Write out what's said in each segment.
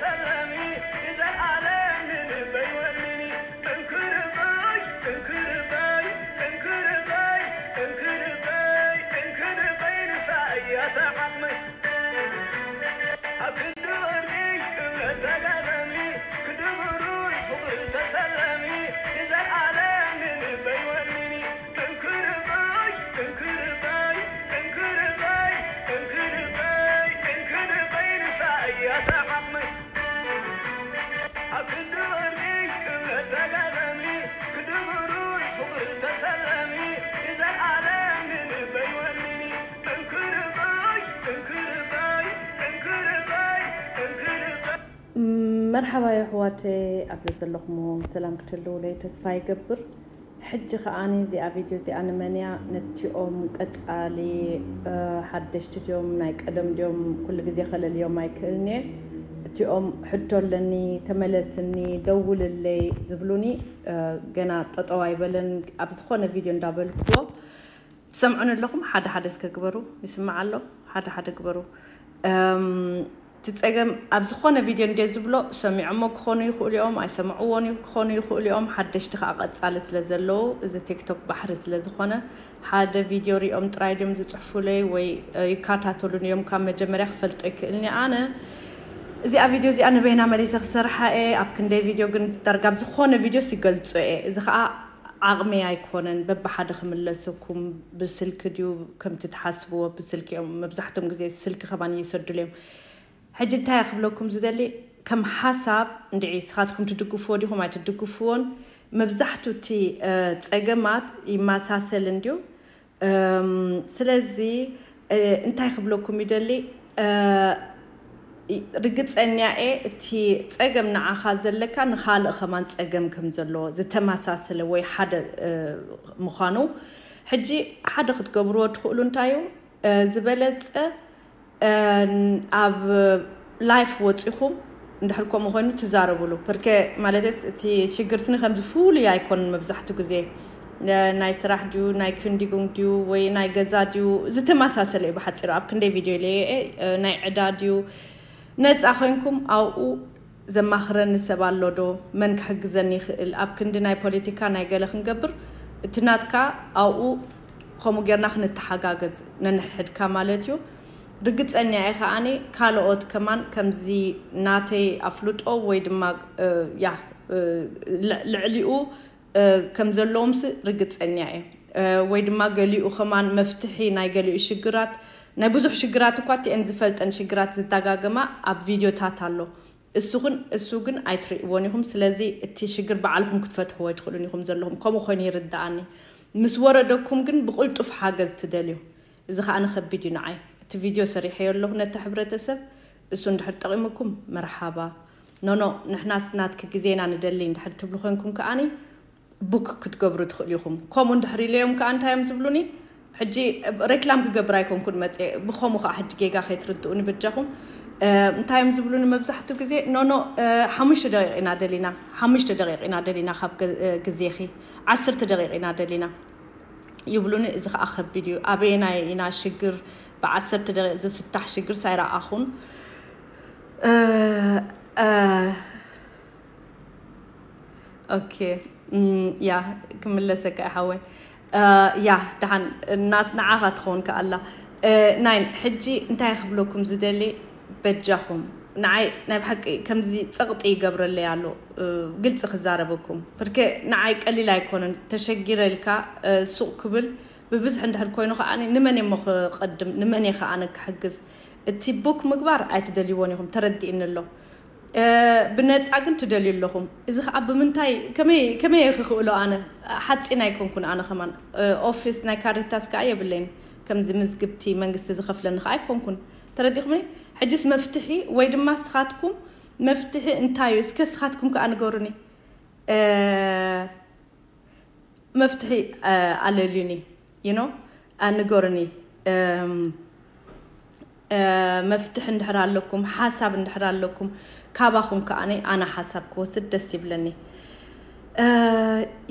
ሰላሚ ንዘለኣለም ንልበይ ወንኒ። እንክርበይ፣ እንክርበይ፣ እንክርበይ፣ እንክርበይ፣ እንክርበይ፣ ንሳ እያ ተዓቕመይ። ኣብ ክንዲ ወርቂ እምነት ተጋዘሚ፣ ክንዲ ብሩር ፍቕሪ ተሰለሚ፣ ንዘለኣለም ንልበይ ወንኒ። እንክርበይ፣ እንክርበይ፣ እንክርበይ፣ እንክርበይ፣ እንክርበይ፣ ንሳ እያ ተዓቕመይ። ኣብ ክንዲ ወርቂ እምነት ተጋዘሚ፣ ክንዲ ብሩር ፍቕሪ ተሰለሚ፣ ንዘለኣለም ንልበይ ወንኒ። እንክርበይ፣ እንክርበይ፣ እንክርበይ፣ እንክርበይ። መርሓባ የሕዋተይ፣ ኣብ ዘለኹሞ ሰላም ክትህልውለይ ተስፋ ይገብር። ሕጂ ከኣ እዚኣ ቪድዮ እዚኣ ንመን እያ? ነቲኦም ቀጻሊ፣ እ፣ ሓደሽቲ ድዮም ናይ ቀደም ድዮም? ኩሉ ግዜ ከለልዮም ኣይክእልን እየ። እቲኦም ሕቶ ኣለኒ፣ ተመለስኒ፣ ደውልለይ ዝብሉኒ፣ እ፣ ገና ጠጠው ኣይበለን። ኣብ ዝኾነ ቪድዮ እንዳበልክዎ ትሰምዑኒ ኣለኹም። ሓደ ሓደ እስከ ግበሩ፣ ይስማዕ ኣሎ። ሓደ ሓደ ግበሩ። እም፣ እቲ ጸገም ኣብ ዝኾነ ቪድዮ እንደ ዝብሎ ሰሚዖሞ ክኾኑ ይኽእሉ እዮም፣ ኣይሰምዕዎን ዩ-፣ ክኾኑ ይኽእሉ እዮም። ሓደሽቲ ከኣ ቀጻሊ ስለ ዘለዉ፣ እዚ ቲክቶክ ባሕሪ ስለ ዝኾነ፣ ሓደ ቪድዮ ሪኦም ጥራይ ድዮም ዝጽሕፉለይ ወይ፣ እ፣ ይከታተሉኒ እዮም፣ ካብ መጀመርያ ክፈልጦ ይክእልኒ። ኣነ እዚኣ ቪድዮ እዚኣ ንበይና መሊሰ ክሰርሓ እየ። ኣብ ክንደይ ቪድዮ ግን ዳርጋ ኣብ ዝኾነ ቪድዮስ ይገልጾ እየ። እዚ ከኣ ዓቕሚ ኣይኮነን። በብሓደ ክምለሰኩም፣ ብስልኪ ድዩ ከምቲ ትሓስብዎ፣ ብስልኪ እዮም። መብዛሕትኦም ግዜ ስልኪ ከማን ይሰዱሉ እዮም። ሕጂ እንታይ ክብለኩም ዝደሊ፣ ከም ሓሳብ እንድዒ ስኻትኩም ትድግፍዎ ዲኹም ኣይትድግፍዎን፣ መብዛሕቱ እቲ፣ እ፣ ጸገማት ይመሳሰል እንድዩ። እም፣ ስለዚ፣ እ፣ እንታይ ክብለኩም ይደሊ፣ እ፣ ርግጸኛ እየ እቲ ጸገም ንዓኻ ዘለካ ንኻልእ ከማን ጸገም ከም ዘለዎ ዝተመሳሰለ ወይ ሓደ፣ እ፣ ምዃኑ። ሕጂ ሓደ ክትገብርዎ ትኽእሉ እንታይ እዩ? እ፣ ዝበለጸ፣ እ፣ ኣብ ላይፍ ወጺኹም እንድሕር ከምኡ ኮይኑ ትዛረቡሉ። ፐርከ ማለትስ እቲ ሽግር ስኒ ከምዚ ፍሉይ ኣይኮንን። መብዛሕቱ ግዜ፣ እ፣ ናይ ስራሕ ድዩ፣ ናይ ክንዲጉን ድዩ፣ ወይ ናይ ገዛ ድዩ፣ ዝተመሳሰለ እዩ ብሓጺሩ። ኣብ ክንደይ ቪድዮ ኢለዮ እየ፣ እ፣ ናይ ዕዳ ድዩ፣ ነጻ ኮይንኩም ኣብኡ ዘማኽረኒ ሰብ ኣሎ ዶ? መን ክሕግዘኒ ይኽእል? ኣብ ክንዲ ናይ ፖለቲካ ናይ ገለ ክንገብር፣ እቲ ናትካ ኣብኡ ከምኡ ጌርና ክንተሓጋገዝ ነንሕድሕድካ ማለት እዩ። ርግጸኛ እየ ከኣኒ ካልኦት ከማን ከምዚ ናተይ ኣፍልጦ ወይ ድማ፣ እ፣ ያ፣ እ፣ ል-፣ ልዕሊኡ፣ እ፣ ከም ዘለዎምሲ ርግጸኛ እየ። እ፣ ወይ ድማ ገሊኡ ከማን መፍትሒ ናይ ገሊኡ ሽግራት፣ ናይ ብዙሕ ሽግራት እኳ እቲአን ዝፈልጠን ሽግራት ዝደጋገማ ኣብ ቪድዮታት ኣሎ። እሱ ግን፣ እሱ ግን ኣይትርእይዎን ኢኹም። ስለዚ እቲ ሽግር ባዕልኹም ክትፈትሕዎ ኣይትኽእሉን ኢኹም ዘለኹም። ከምኡ ኮይኑ ይርድኣኒ። ምስ ወረደኩም ግን ብቕልጡፍ ሓገዝ ትደልዩ። እዚ ከኣ ንኸቢድ እዩ ንዓይ። እቲ ቪድዮ ሰሪሐዮ ኣለኹ ነቲ ሕብረተሰብ፣ እሱ እንድሕር ጠቒሙኩም መርሓባ። ኖኖ፣ ንሕናስ ናትኪ ግዜና ንደሊ እንድሕር ትብሉ ኮንኩም ከኣኒ ቡክ ክትገብሩ ትኽእሉ ኢኹም። ከምኡ እንድሕር ኢለዮም ከኣ እንታይ እዮም ዝብሉኒ? ሕጂ ሬክላም ክገብር ኣይኮንኩን መጽየ፣ ብኸምኡ ከኣ ሕጂ ጌጋ ከይትርድኡኒ በጃኹም። እ፣ እንታይ እዮም ዝብሉኒ መብዛሕትኡ ግዜ? ኖኖ፣ እ፣ ሓሙሽተ ደቂቕ ኢና ደሊና፣ ሓሙሽተ ደቂቕ ኢና ደሊና ካብ ገ-፣ እ፣ ግዜኺ፣ ዓሰርተ ደቂቕ ኢና ደሊና ይብሉኒ። እዚ ከኣ ከቢድ እዩ። ኣበየናይ ኢና ሽግር ብዓሰርተ ደቂቕ ዝፍታሕ ሽግርስ ኣይረኣኹን። እ፣ እ፣ ኦኬ፣ እም፣ ያ፣ ክምለሰካ እየ ሓወይ። እ፣ ያ፣ ደሓን፣ ና-፣ ንዓኻ ትኸውን ከኣላ። እ፣ ናይን፣ ሕጂ እንታይ ክብለኩም ዝደሊ፣ በጃኹም፣ ንዓይ ናይ ብሓቂ ከምዚ ጸቕጢ ይገብረለይ ኣሎ፣ እ፣ ግልጺ ክዛረበኩም። ብርኬ ንዓይ ቀሊል ኣይኮነን፣ ተሸጊረ ኢልካ፣ እ፣ ሱቕ ክብል ብብዝሒ እንድሕር ኮይኑ ከኣ፣ ንመን እየ እሞ ክቐድም፣ ንመን እየ ከኣ ኣነ ክሕግዝ? እቲ ቡክ ምግባር ኣይትደልይዎን ኢኹም፣ ተረዲእኒ ኣሎ። እ፣ ብነጻ ግን ትደልዩ ኣለኹም። እዚ ኸኣ ብምንታይ፣ ከመይ፣ ከመይ እየ ክኽእሎ ኣነ? ሓጺን ኣይኮንኩን ኣነ ከማን። እ፣ ኦፊስ ናይ ካሪታስ ከኣ የብለይን። ከምዚ ምዝግብቲ መንግስቲ ዝኸፍለኒ ኸኣ ኣይኮንኩን። ተረዲኹምኒ? ሕጅስ መፍትሒ ወይ ድማ ንስኻትኩም መፍትሒ እንታይ እዩ? እስከ ንስኻትኩም ከኣ ንገሩኒ። እ፣ መፍትሒ፣ እ፣ ኣለልዩኒ፣ you know፣ እ፣ ንገሩኒ። እም፣ እ፣ መፍትሒ እንድሕር ኣለኩም፣ ሓሳብ እንድሕር ኣለኩም፣ ካባኹም ከኣ ኣነ ሓሳብ ክወስድ ደስ ይብለኒ። እ፣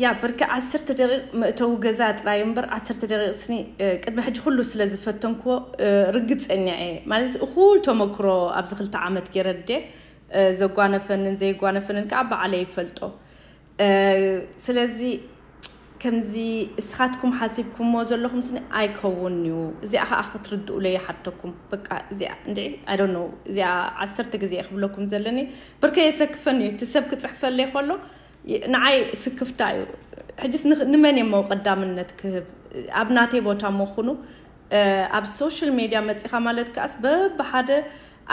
ያ፣ ብርኪ ዓሰርተ ደቂቕ መእተዊ ገዛ ጥራይ እምበር፣ ዓሰርተ ደቂቕ ስኒ፣ እ፣ ቅድሚ ሕጂ ኩሉ ስለ ዝፈተንክዎ፣ እ፣ ርግጸኛ እየ። ማለት፣ እኹል ተመክሮ ኣብዚ ክልተ ዓመት ገይረ ድየ፣ ዘጓነፈንን ዘይጓነፈንን ከዓ ባዕለይ ይፈልጦ። ስለዚ ከምዚ እስኻትኩም ሓሲብኩምዎ ዘለኹም ስኒ ኣይከውን እዩ። እዚኣ ከዓ ክትርድኡለይ ይሓተኩም። በቃ እዚኣ እንዲ I don't know፣ እዚኣ ዓሰርተ ግዜ ክብለኩም ዘለኒ ብርከ የሰክፈኒ እዩ። እቲ ሰብ ክፅሕፈለይ ከሎ ንዓይ ስክፍታ እዩ። ሕጅስ ንመን እሞ ቀዳምነት ክህብ? ኣብ ናተይ ቦታ መኹኑ ኣብ ሶሻል ሜድያ መፂኻ ማለት ከኣስ በብሓደ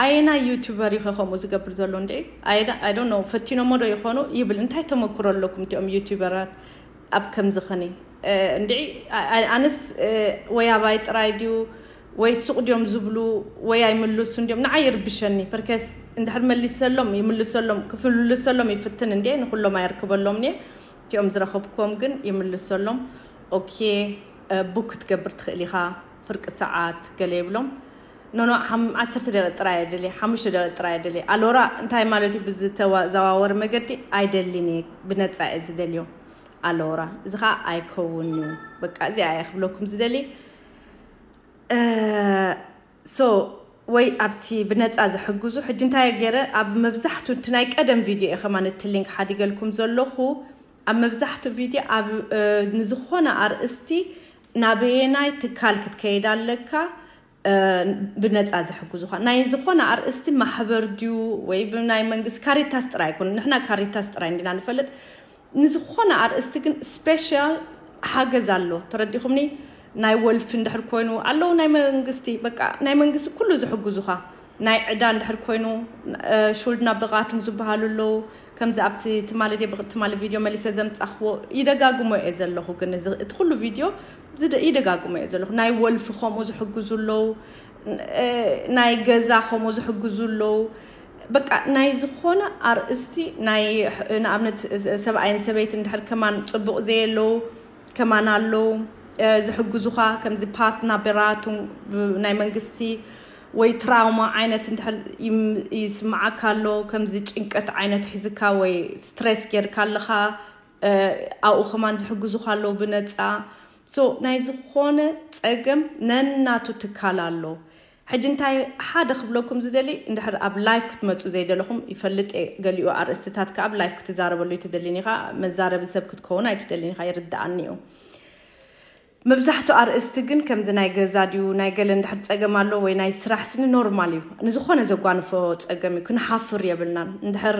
ኣየናይ ዩቱበር እዩ ከምኡ ዝገብር ዘሎ? እንዲ I don't know፣ ፈቲኖሞ ዶ ይኾኑ ይብል። እንታይ ተመክሮ ኣለኩም እቲኦም ዩቱበራት ኣብ ከምዚ ኸኒ? እንዲ ኣነስ ወይ ኣባይ ጥራይ ድዩ ወይ ሱቕ ድዮም ዝብሉ ወይ ኣይምልሱን ድዮም? ንዓይ ይርብሸኒ። ፐርከስ እንድሕር መሊሰሎም ይምልሰሎም፣ ክፍልልሰሎም ይፍትን እንዴ፣ ንኩሎም ኣየርክበሎም እየ። እቲኦም ዝረኸብኩዎም ግን ይምልሰሎም። ኦኬ፣ ቡክ ክትገብር ትኽእል ኢኻ፣ ፍርቂ ሰዓት ገለ ይብሎም። ኖኖ፣ ዓሰርተ ደቂቕ ጥራይ እየ ደልየ፣ ሓሙሽተ ደቂቕ ጥራይ እየ ደልየ። ኣሎራ እንታይ ማለት እዩ? ብዝተዘዋወር መገዲ ኣይደልን እየ፣ ብነፃ እየ ዝደልዮ። ኣሎራ እዚ ኸዓ ኣይከውን እዩ። በቃ እዚኣ እየ ክብለኩም ዝደሊ። ሶ ወይ ኣብቲ ብነፃ ዝሕግዙ ሕጂ እንታይ ገይረ ኣብ መብዛሕቱ እቲ ናይ ቀደም ቪድዮ እየ ከማን እቲ ሊንክ ሓዲገልኩም ዘለኹ። ኣብ መብዛሕቱ ቪድዮ ኣብ ንዝኾነ ኣርእስቲ ናበየናይ ትካል ክትከይድ ኣለካ ብነፃ ዝሕግዙኻ። ናይ ዝኾነ ኣርእስቲ ማሕበር ድዩ ወይ ብናይ መንግስቲ፣ ካሪታስ ጥራይ ኣይኮነ፣ ንሕና ካሪታስ ጥራይ እንዲና ንፈልጥ። ንዝኾነ ኣርእስቲ ግን ስፔሻል ሓገዝ ኣሎ። ተረዲኹምኒ? ናይ ወልፊ እንድሕር ኮይኑ ኣለዉ፣ ናይ መንግስቲ፣ በቃ ናይ መንግስቲ ኩሉ ዝሕግዙኻ። ናይ ዕዳ እንድሕር ኮይኑ ሹልድና ብቓቱም ዝበሃሉ ኣለዉ። ከምዚ ኣብቲ ትማሊ ትማሊ ቪድዮ መሊሰ ዘምፃኽዎ ይደጋግሞ እየ ዘለኹ። ግን እቲ ኩሉ ቪድዮ ይደጋግሞ እየ ዘለኹ። ናይ ወልፊ ከምኡ ዝሕግዙ ኣለዉ፣ ናይ ገዛ ከምኡ ዝሕግዙ ኣለዉ። በቃ ናይ ዝኾነ ኣርእስቲ ናይ ንኣብነት ሰብኣይን ሰበይቲ እንድሕር ከማን ፅቡቕ ዘየለዉ ከማን ኣለዉ ዝሕግዙኻ። ከምዚ ፓርትና ብራቱም ናይ መንግስቲ ወይ ትራውማ ዓይነት እንድሕር ይስምዓካ ኣሎ፣ ከምዚ ጭንቀት ዓይነት ሒዝካ ወይ ስትሬስ ጌርካ ኣለኻ፣ ኣብኡ ከማን ዝሕግዙኻ ኣለዉ ብነፃ። ሶ ናይ ዝኾነ ፀገም ነናቱ ትካል ኣሎ። ሕጂ እንታይ ሓደ ክብለኩም ዝደሊ፣ እንድሕር ኣብ ላይፍ ክትመፁ ዘይደለኹም ይፈልጥ እየ። ገሊኡ ኣርእስትታት ከኣ ኣብ ላይፍ ክትዛረበሉ ኣይትደልን ኢኻ፣ መዛረቢ ሰብ ክትከውን ኣይትደልን ኢኻ፣ ይርድኣኒ እዩ። መብዛሕትኡ ኣርእስቲ ግን ከምዚ ናይ ገዛ ድዩ ናይ ገለ እንድሕር ፀገም ኣሎ ወይ ናይ ስራሕ ስኒ ኖርማል እዩ። ንዝኾነ ዘጓንፎ ፀገም እዩ፣ ክንሓፍር የብልናን። እንድሕር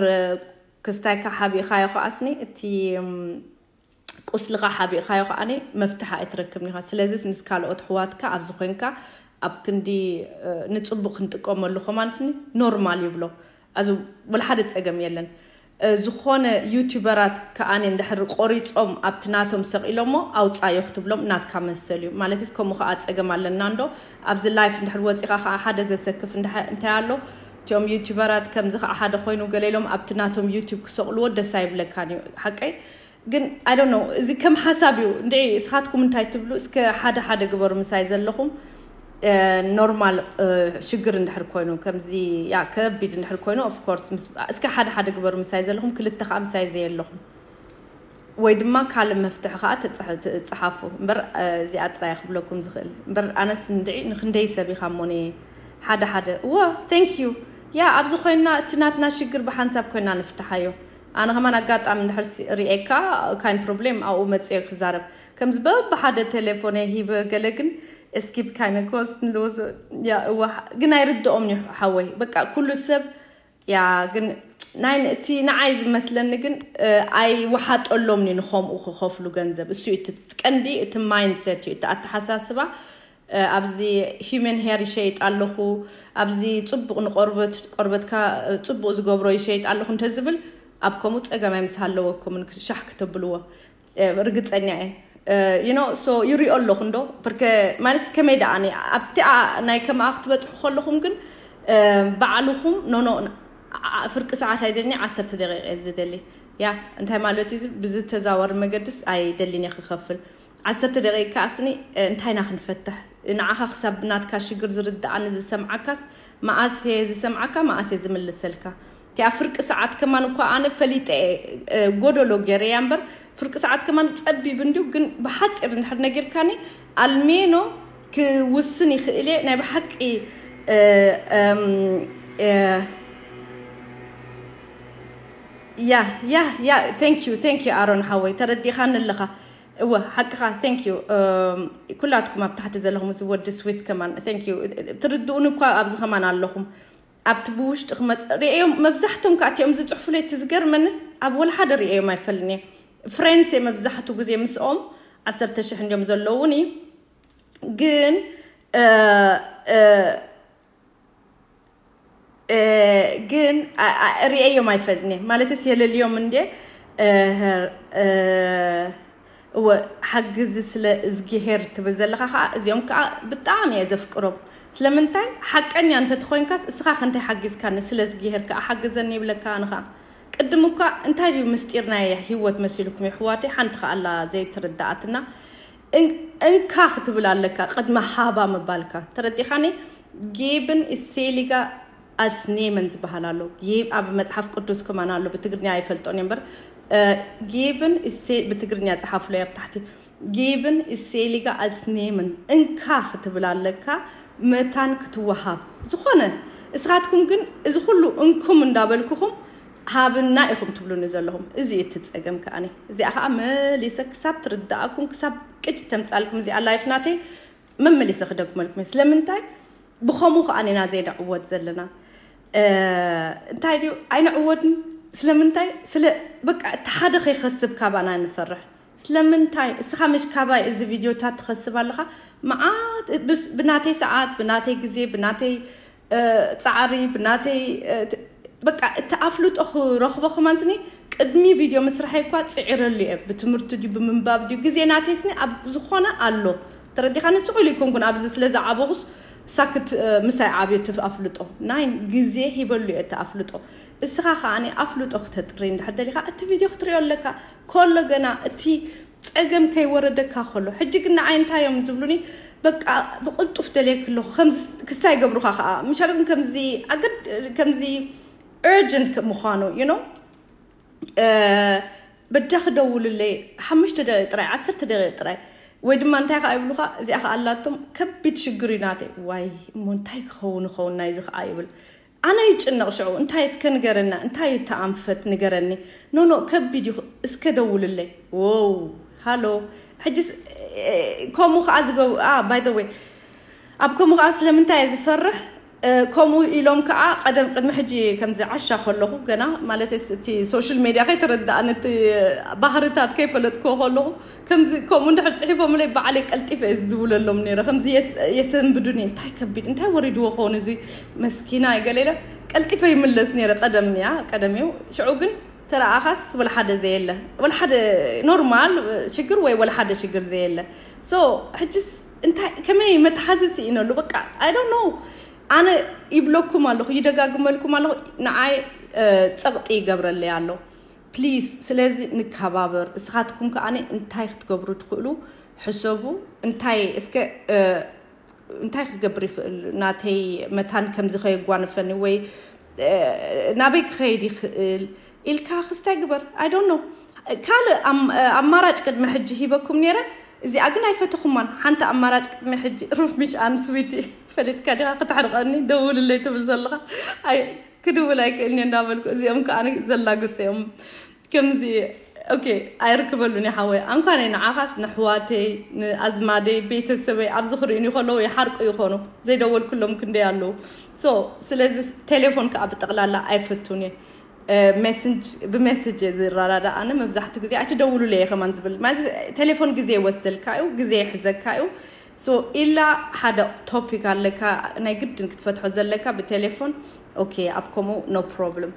ክስታይካ ሓቢእኻዮ ከኣስኒ እቲ ቁስልኻ ሓቢእኻዮ ከዓኒ መፍትሒ ኣይትረክብን ኢኻ። ስለዚስ ምስ ካልኦት ኣሕዋትካ ኣብዚ ኮይንካ ኣብ ክንዲ ንፅቡቕ ክንጥቀመሉ ከማንትኒ ኖርማል ይብሎ። ኣዚ ወላ ሓደ ፀገም የለን። ዝኾነ ዩቱበራት ከዓኒ እንድሕር ቆሪፆም ኣብቲ ናቶም ሰቒሎሞ ኣውፃዮ ክትብሎም ናትካ መሰል እዩ። ማለትስ ከምኡ ከዓ ፀገም ኣለና እንዶ ኣብዚ ላይፍ እንድሕር ወፂኻ ከዓ ሓደ ዘሰክፍ እንታይ ኣሎ? እቲኦም ዩቱበራት ከምዚ ከዓ ሓደ ኮይኑ ገለ ኢሎም ኣብቲ ናቶም ዩቱብ ክሰቕልዎ ደስ ኣይብለካን እዩ። ሓቀይ ግን I don't know፣ እዚ ከም ሓሳብ እዩ። እንድዒ እስኻትኩም እንታይ ትብሉ? እስከ ሓደ ሓደ ግበሩ ምሳይ ዘለኹም። ኖርማል ሽግር እንድሕር ኮይኑ ከምዚ ያ ከቢድ እንድሕር ኮይኑ of course እስከ ሓደ ሓደ ግበሩ ምሳይ ዘለኹም፣ ክልተ ከዓ ምሳይ ዘየለኹም ወይ ድማ ካልእ መፍትሒ ከዓ ትፅሓፉ እምበር እዚኣ ጥራይ ክብለኩም ዝኽእል እምበር ኣነስ እንድዒ ንክንደይ ሰብ ኢኻ ሞኒ ሓደ ሓደ እወ thank you ያ ኣብዚ ኮይና እቲ ናትና ሽግር ብሓንሳብ ኮይና ንፍትሓዮ። ኣነ ከማን ኣጋጣሚ እንድሕር ሪኤካ ካይን ፕሮብሌም ኣብኡ መፅየ ክዛረብ ከምዚ በብሓደ ቴሌፎነ ሂበ ገለ ግን እስኪብ ካይነ ኮስት ንልወዘ ያ እዋ ግን ኣይርድኦም ኒ ሓወይ በቃ ኩሉ ሰብ ያ ግን ናይ እቲ ንዓይ ዝመስለኒ ግን ኣይወሓጠሎም ኒ ንኸምኡ ክኸፍሉ ገንዘብ እሱ እቲ ቀንዲ እቲ ማይንድሰት እዩ እቲ ኣተሓሳስባ ኣብዚ ሂመን ሄር ይሸይጥ ኣለኹ፣ ኣብዚ ፅቡቕ ንቆርበት ቆርበትካ ፅቡቕ ዝገብሮ ይሸይጥ ኣለኹ እንተዝብል ኣብ ከምኡ ፀገም ኣይምስሃለወኩምን ሻሕ ክተብልዎ ርግፀኛ እየ። ዩኖ ሶ ይሪኦ ኣለኹ እንዶ ብርከ ማለት ከመይ ደኣ ኣብቲኣ ናይ ከምኣ ክትበፅሑ ከለኹም ግን ባዕልኹም ኖኖ ፍርቂ ሰዓት ኣይደልኒ ዓሰርተ ደቂቀ ዝደሊ ያ እንታይ ማለት እዩ ብዝተዛወር መገድስ ኣይደሊን እየ ክኸፍል ዓሰርተ ደቂቅ ከኣስኒ እንታይ ኢና ክንፈትሕ ንዓኻ ክሳብ ናትካ ሽግር ዝርድኣኒ ዝሰምዓካስ መኣስ እየ ዝሰምዓካ መኣስ እየ ዝምልሰልካ እቲኣ ፍርቂ ሰዓት ከማን እኳ ኣነ ፈሊጠ እየ ጎደሎ ገይረ እያ እምበር ፍርቂ ሰዓት ከማን ፀቢብ እንድዩ ግን ብሓፂር እንድሕር ነጊርካኒ ኣልሜኖ ክውስን ይኽእል እየ ናይ ብሓቂ ያ ያ ያ thank you thank you ኣሮን ሓወይ፣ ተረዲኻኒ ኣለኻ። እወ ሓቅኻ፣ thank you። ኩላትኩም ኣብ ታሕቲ ዘለኹም፣ እዚ ወዲ ስዊስ ከማን thank you። ትርድኡኒ እኳ ኣብዚ ከማን ኣለኹም። ኣብቲ ብውሽጢ ክመጽእ ርእዮም፣ መብዛሕቶም ከዓ እቲኦም ዝጽሕፉለይ፣ እቲ ዝገርመንስ ኣብ ወላ ሓደ ርእዮም ኣይፈልኒ። ፍሬንድስ እየ መብዛሕቱ ግዜ ምስኦም፣ ዓሰርተ ሽሕ እንዲዮም ዘለውኒ። ግን እ፣ እ፣ እ፣ ግን ኣ- ኣ- ርእየዮም ኣይፈልኒ፣ ማለትስ የለልዮም እንዴ። እ፣ እ፣ እወ፣ ሓግዚ ስለ እዝጊሄር ትብል ዘለኻ ከዓ፣ እዚኦም ከዓ ብጣዕሚ እየ ዘፍቅሮም። ስለምንታይ? ሓቀኛ እንተትኾይንካስ፣ እስኻ ከ እንታይ ሓጊዝካኒ? ስለ እዝጊሄር ከዓ ሓግዘኒ ይብለካ። ኣነ ከዓ ቅድም እኳ እንታይ ድዩ ምስጢር ናይ ህይወት መሲልኩም የሕዋተይ? ሓንቲ ከዓ ኣላ ዘይትርዳኣትና። እን- እንካ ክትብል ኣለካ፣ ቅድሚ ሃባ ምባልካ። ተረዲኻኒ? ጌብን እሴሊጋ ኣልስኔመን ዝበሃል ኣሎ። ጌብ ኣብ መጽሓፍ ቅዱስ ከማን ኣሎ፣ ብትግርኛ ኣይፈልጦን እየ እምበር። እ፣ ጌብን እሴ-፣ ብትግርኛ ጸሓፉለይ ኣብ ታሕቲ። ጌብን እሴሊጋ ኣልስኔመን እንካ ክትብል ኣለካ፣ መታን ክትወሃብ። ዝኾነ እስኻትኩም ግን እዚ ኩሉ እንኩም እንዳበልኩኹም ሃብና ኢኹም ትብሉኒ ዘለኹም። እዚ እቲ ጸገም ከኣኒ። እዚኣ ከኣ መሊሰ ክሳብ ትርዳኣኩም፣ ክሳብ ቅጭ ተምጻልኩም፣ እዚኣ ላይፍ ናተይ መመሊሰ ክደግመልኩም እየ። ስለምንታይ? ብኸምኡ ከኣ ኢና ዘይንዕወት ዘለና። እ፣ እንታይ ድዩ? ኣይንዕወትን። ስለምንታይ? ስለ፣ በቃ፣ እቲ ሓደ ከይኸስብ ካባና ንፈርሕ። ስለምንታይ? እስኻ ምሽ ካባይ እዚ ቪድዮታት ትኸስብ ኣለኻ? መዓት ብስ-፣ ብናተይ ሰዓት፣ ብናተይ ግዜ፣ ብናተይ፣ እ፣ ጻዕሪ፣ ብናተይ፣ እ፣ ት-፣ በቃ፣ እቲ ኣፍልጦ ክረኽቦ ከማን ስኒ፣ ቅድሚ ቪድዮ ምስራሐይ እኳ ጽዒረሉ እየ። ብትምህርቲ ድዩ፣ ብምንባብ ድዩ፣ ግዜ ናተይ ስኒ ኣብ ዝኾነ ኣሎ። ተረዲኻ? ንስቑ ኢሉ ይኮንኩን ኣብዚ ስለ ዝዓበኹስ ሳክት፣ እ፣ ምሳይ ዓብዮ እቲ ኣፍልጦ። ናይ ግዜ ሂበሉ እየ እቲ ኣፍልጦ። እስኻ ከኣ ኣፍልጦ ክተጥሪ እንድሕር ደሊኻ፣ እቲ ቪድዮ ክትሪኦ ኣለካ። ከሎ ገና እቲ ጸገም ከይወረደካ ከሎ። ሕጂ ግን ንዓይ እንታይ እዮም ዝብሉኒ? በቃ ብቕልጡፍ ደልየክ ኣለኹ። ከምዚ ክስታይ ይገብሩኻ ከኣ። ምሻለኩም ከምዚ ኣገድ-፣ ከምዚ urgent ምዃኑ፣ you know? እ፣ በጃኺ ደውልለይ፣ ሓሙሽተ ደቂቕ ጥራይ፣ ዓሰርተ ደቂቕ ጥራይ። ወይ ድማ እንታይ ከኣ ይብሉኻ? እዚኣ ከኣ ኣላቶም፣ ከቢድ ሽግር እዩ ናተይ። ዋይ፣ እሞ እንታይ ክኸውን ይኸውን ናይዚ ከኣ ይብል። ኣነ ይጭነቕ ሽዑ። እንታይ እስከ ንገረና፣ እንታይ እዩ እቲ ኣንፈት ንገረኒ። ኖ፣ ኖ፣ ከቢድ እዩ፣ እስከ ደውልለይ። ዎው፣ ሃሎ። ሕጅስ፣ እ፣ ከምኡ ከኣ ዝገቡ-፣ ኣ፣ by the way፣ ኣብ ከምኡ ከኣ ስለምንታይ እየ ዝፈርሕ? እ፣ ከምኡ ኢሎም ከኣ ቀደም ቅድሚ ሕጂ ከምዚ ዓሻ ከለኹ ገና፣ ማለት እቲ ሶሻል ሜድያ ከይተረዳእኒ፣ እቲ ባህርታት ከይፈለጥክዎ ከለኹ፣ ከምዚ ከምኡ እንድሕር ጽሒፎምለይ ባዕለይ ቀልጢፈ እየ ዝድውለሎም ነይረ። ከምዚ የስ-፣ የሰንብዱኒ፣ እንታይ ከቢድ፣ እንታይ ወሪድዎ ከውን እዚ መስኪና እዩ ገለ ኢለ ቀልጢፈ ይምለስ ነይረ። ቀደም እያ፣ ቀደም እዩ። ሽዑ ግን ተረኣኻስ ወላ ሓደ ዘየለ፣ ወላ ሓደ ኖርማል ሽግር ወይ ወላ ሓደ ሽግር ዘየለ። ሶ ሕጅስ እንታይ፣ ከመይ መትሓዚ ስኢነሉ? በቃ፣ I don't know። ኣነ ይብለኩም ኣለኹ፣ ይደጋግመልኩም ኣለኹ፣ ንዓይ፣ እ፣ ጸቕጢ ይገብረለይ ኣሎ። ፕሊዝ፣ ስለዚ ንከባበር። እስኻትኩም ከኣ እንታይ ክትገብሩ ትኽእሉ ሕሰቡ። እንታይ እስከ፣ እ፣ እንታይ ክገብር ይኽእል? ናተይ መታን ከምዚ ከየጓንፈኒ ወይ፣ እ፣ ናበይ ክኸይድ ይኽእል ኢልካ ክስታይ ግበር። I don't know። ካልእ ኣም-፣ ኣማራጭ ቅድሚ ሕጂ ሂበኩም ነይረ። እዚኣ ግን ኣይፈተኹማን። ሓንቲ ኣማራጭ ቅድሚ ሕጂ፣ ሩፍ ሚሽ ኣን ስዊቲ፣ ፈሊጥካ ዲኻ? ክተሕርቐኒ ደውልለይ ትብል ዘለኻ። ኣይ፣ ክድውል ኣይክእልን እየ እንዳበልኩ፣ እዚኦም ከኣ ዘላግጹ እዮም። ከምዚ፣ ኦኬ፣ ኣይርክበሉን እየ ሓወይ። ኣንኳነይ ንዓኻስ፣ ንኣሕዋተይ፣ ንኣዝማደይ፣ ቤተሰበይ ኣብዚ ክርእዩኒ ከለዉ ይሓርቁ ይኾኑ። ዘይደወልኩሎም ክንደይ ኣለዉ። ሶ፣ ስለዚ ቴሌፎን ከኣ ብጠቕላላ ኣይፈቱን እየ። እ፣ ሜሴንጅ፣ ብሜሴጅ እየ ዝረዳዳእ። ኣነ መብዛሕትኡ ግዜ ኣይትደውሉለይ እየ ከማን ዝብል። ማለት ቴሌፎን ግዜ ይወስደልካ እዩ፣ ግዜ ይሕዘካ እዩ። ሶ፣ ኢላ ሓደ ቶፒክ ኣለካ ናይ ግድን ክትፈትሖ ዘለካ ብቴሌፎን። ኦኬ፣ ኣብ ከምኡ ኖ ፕሮብለም።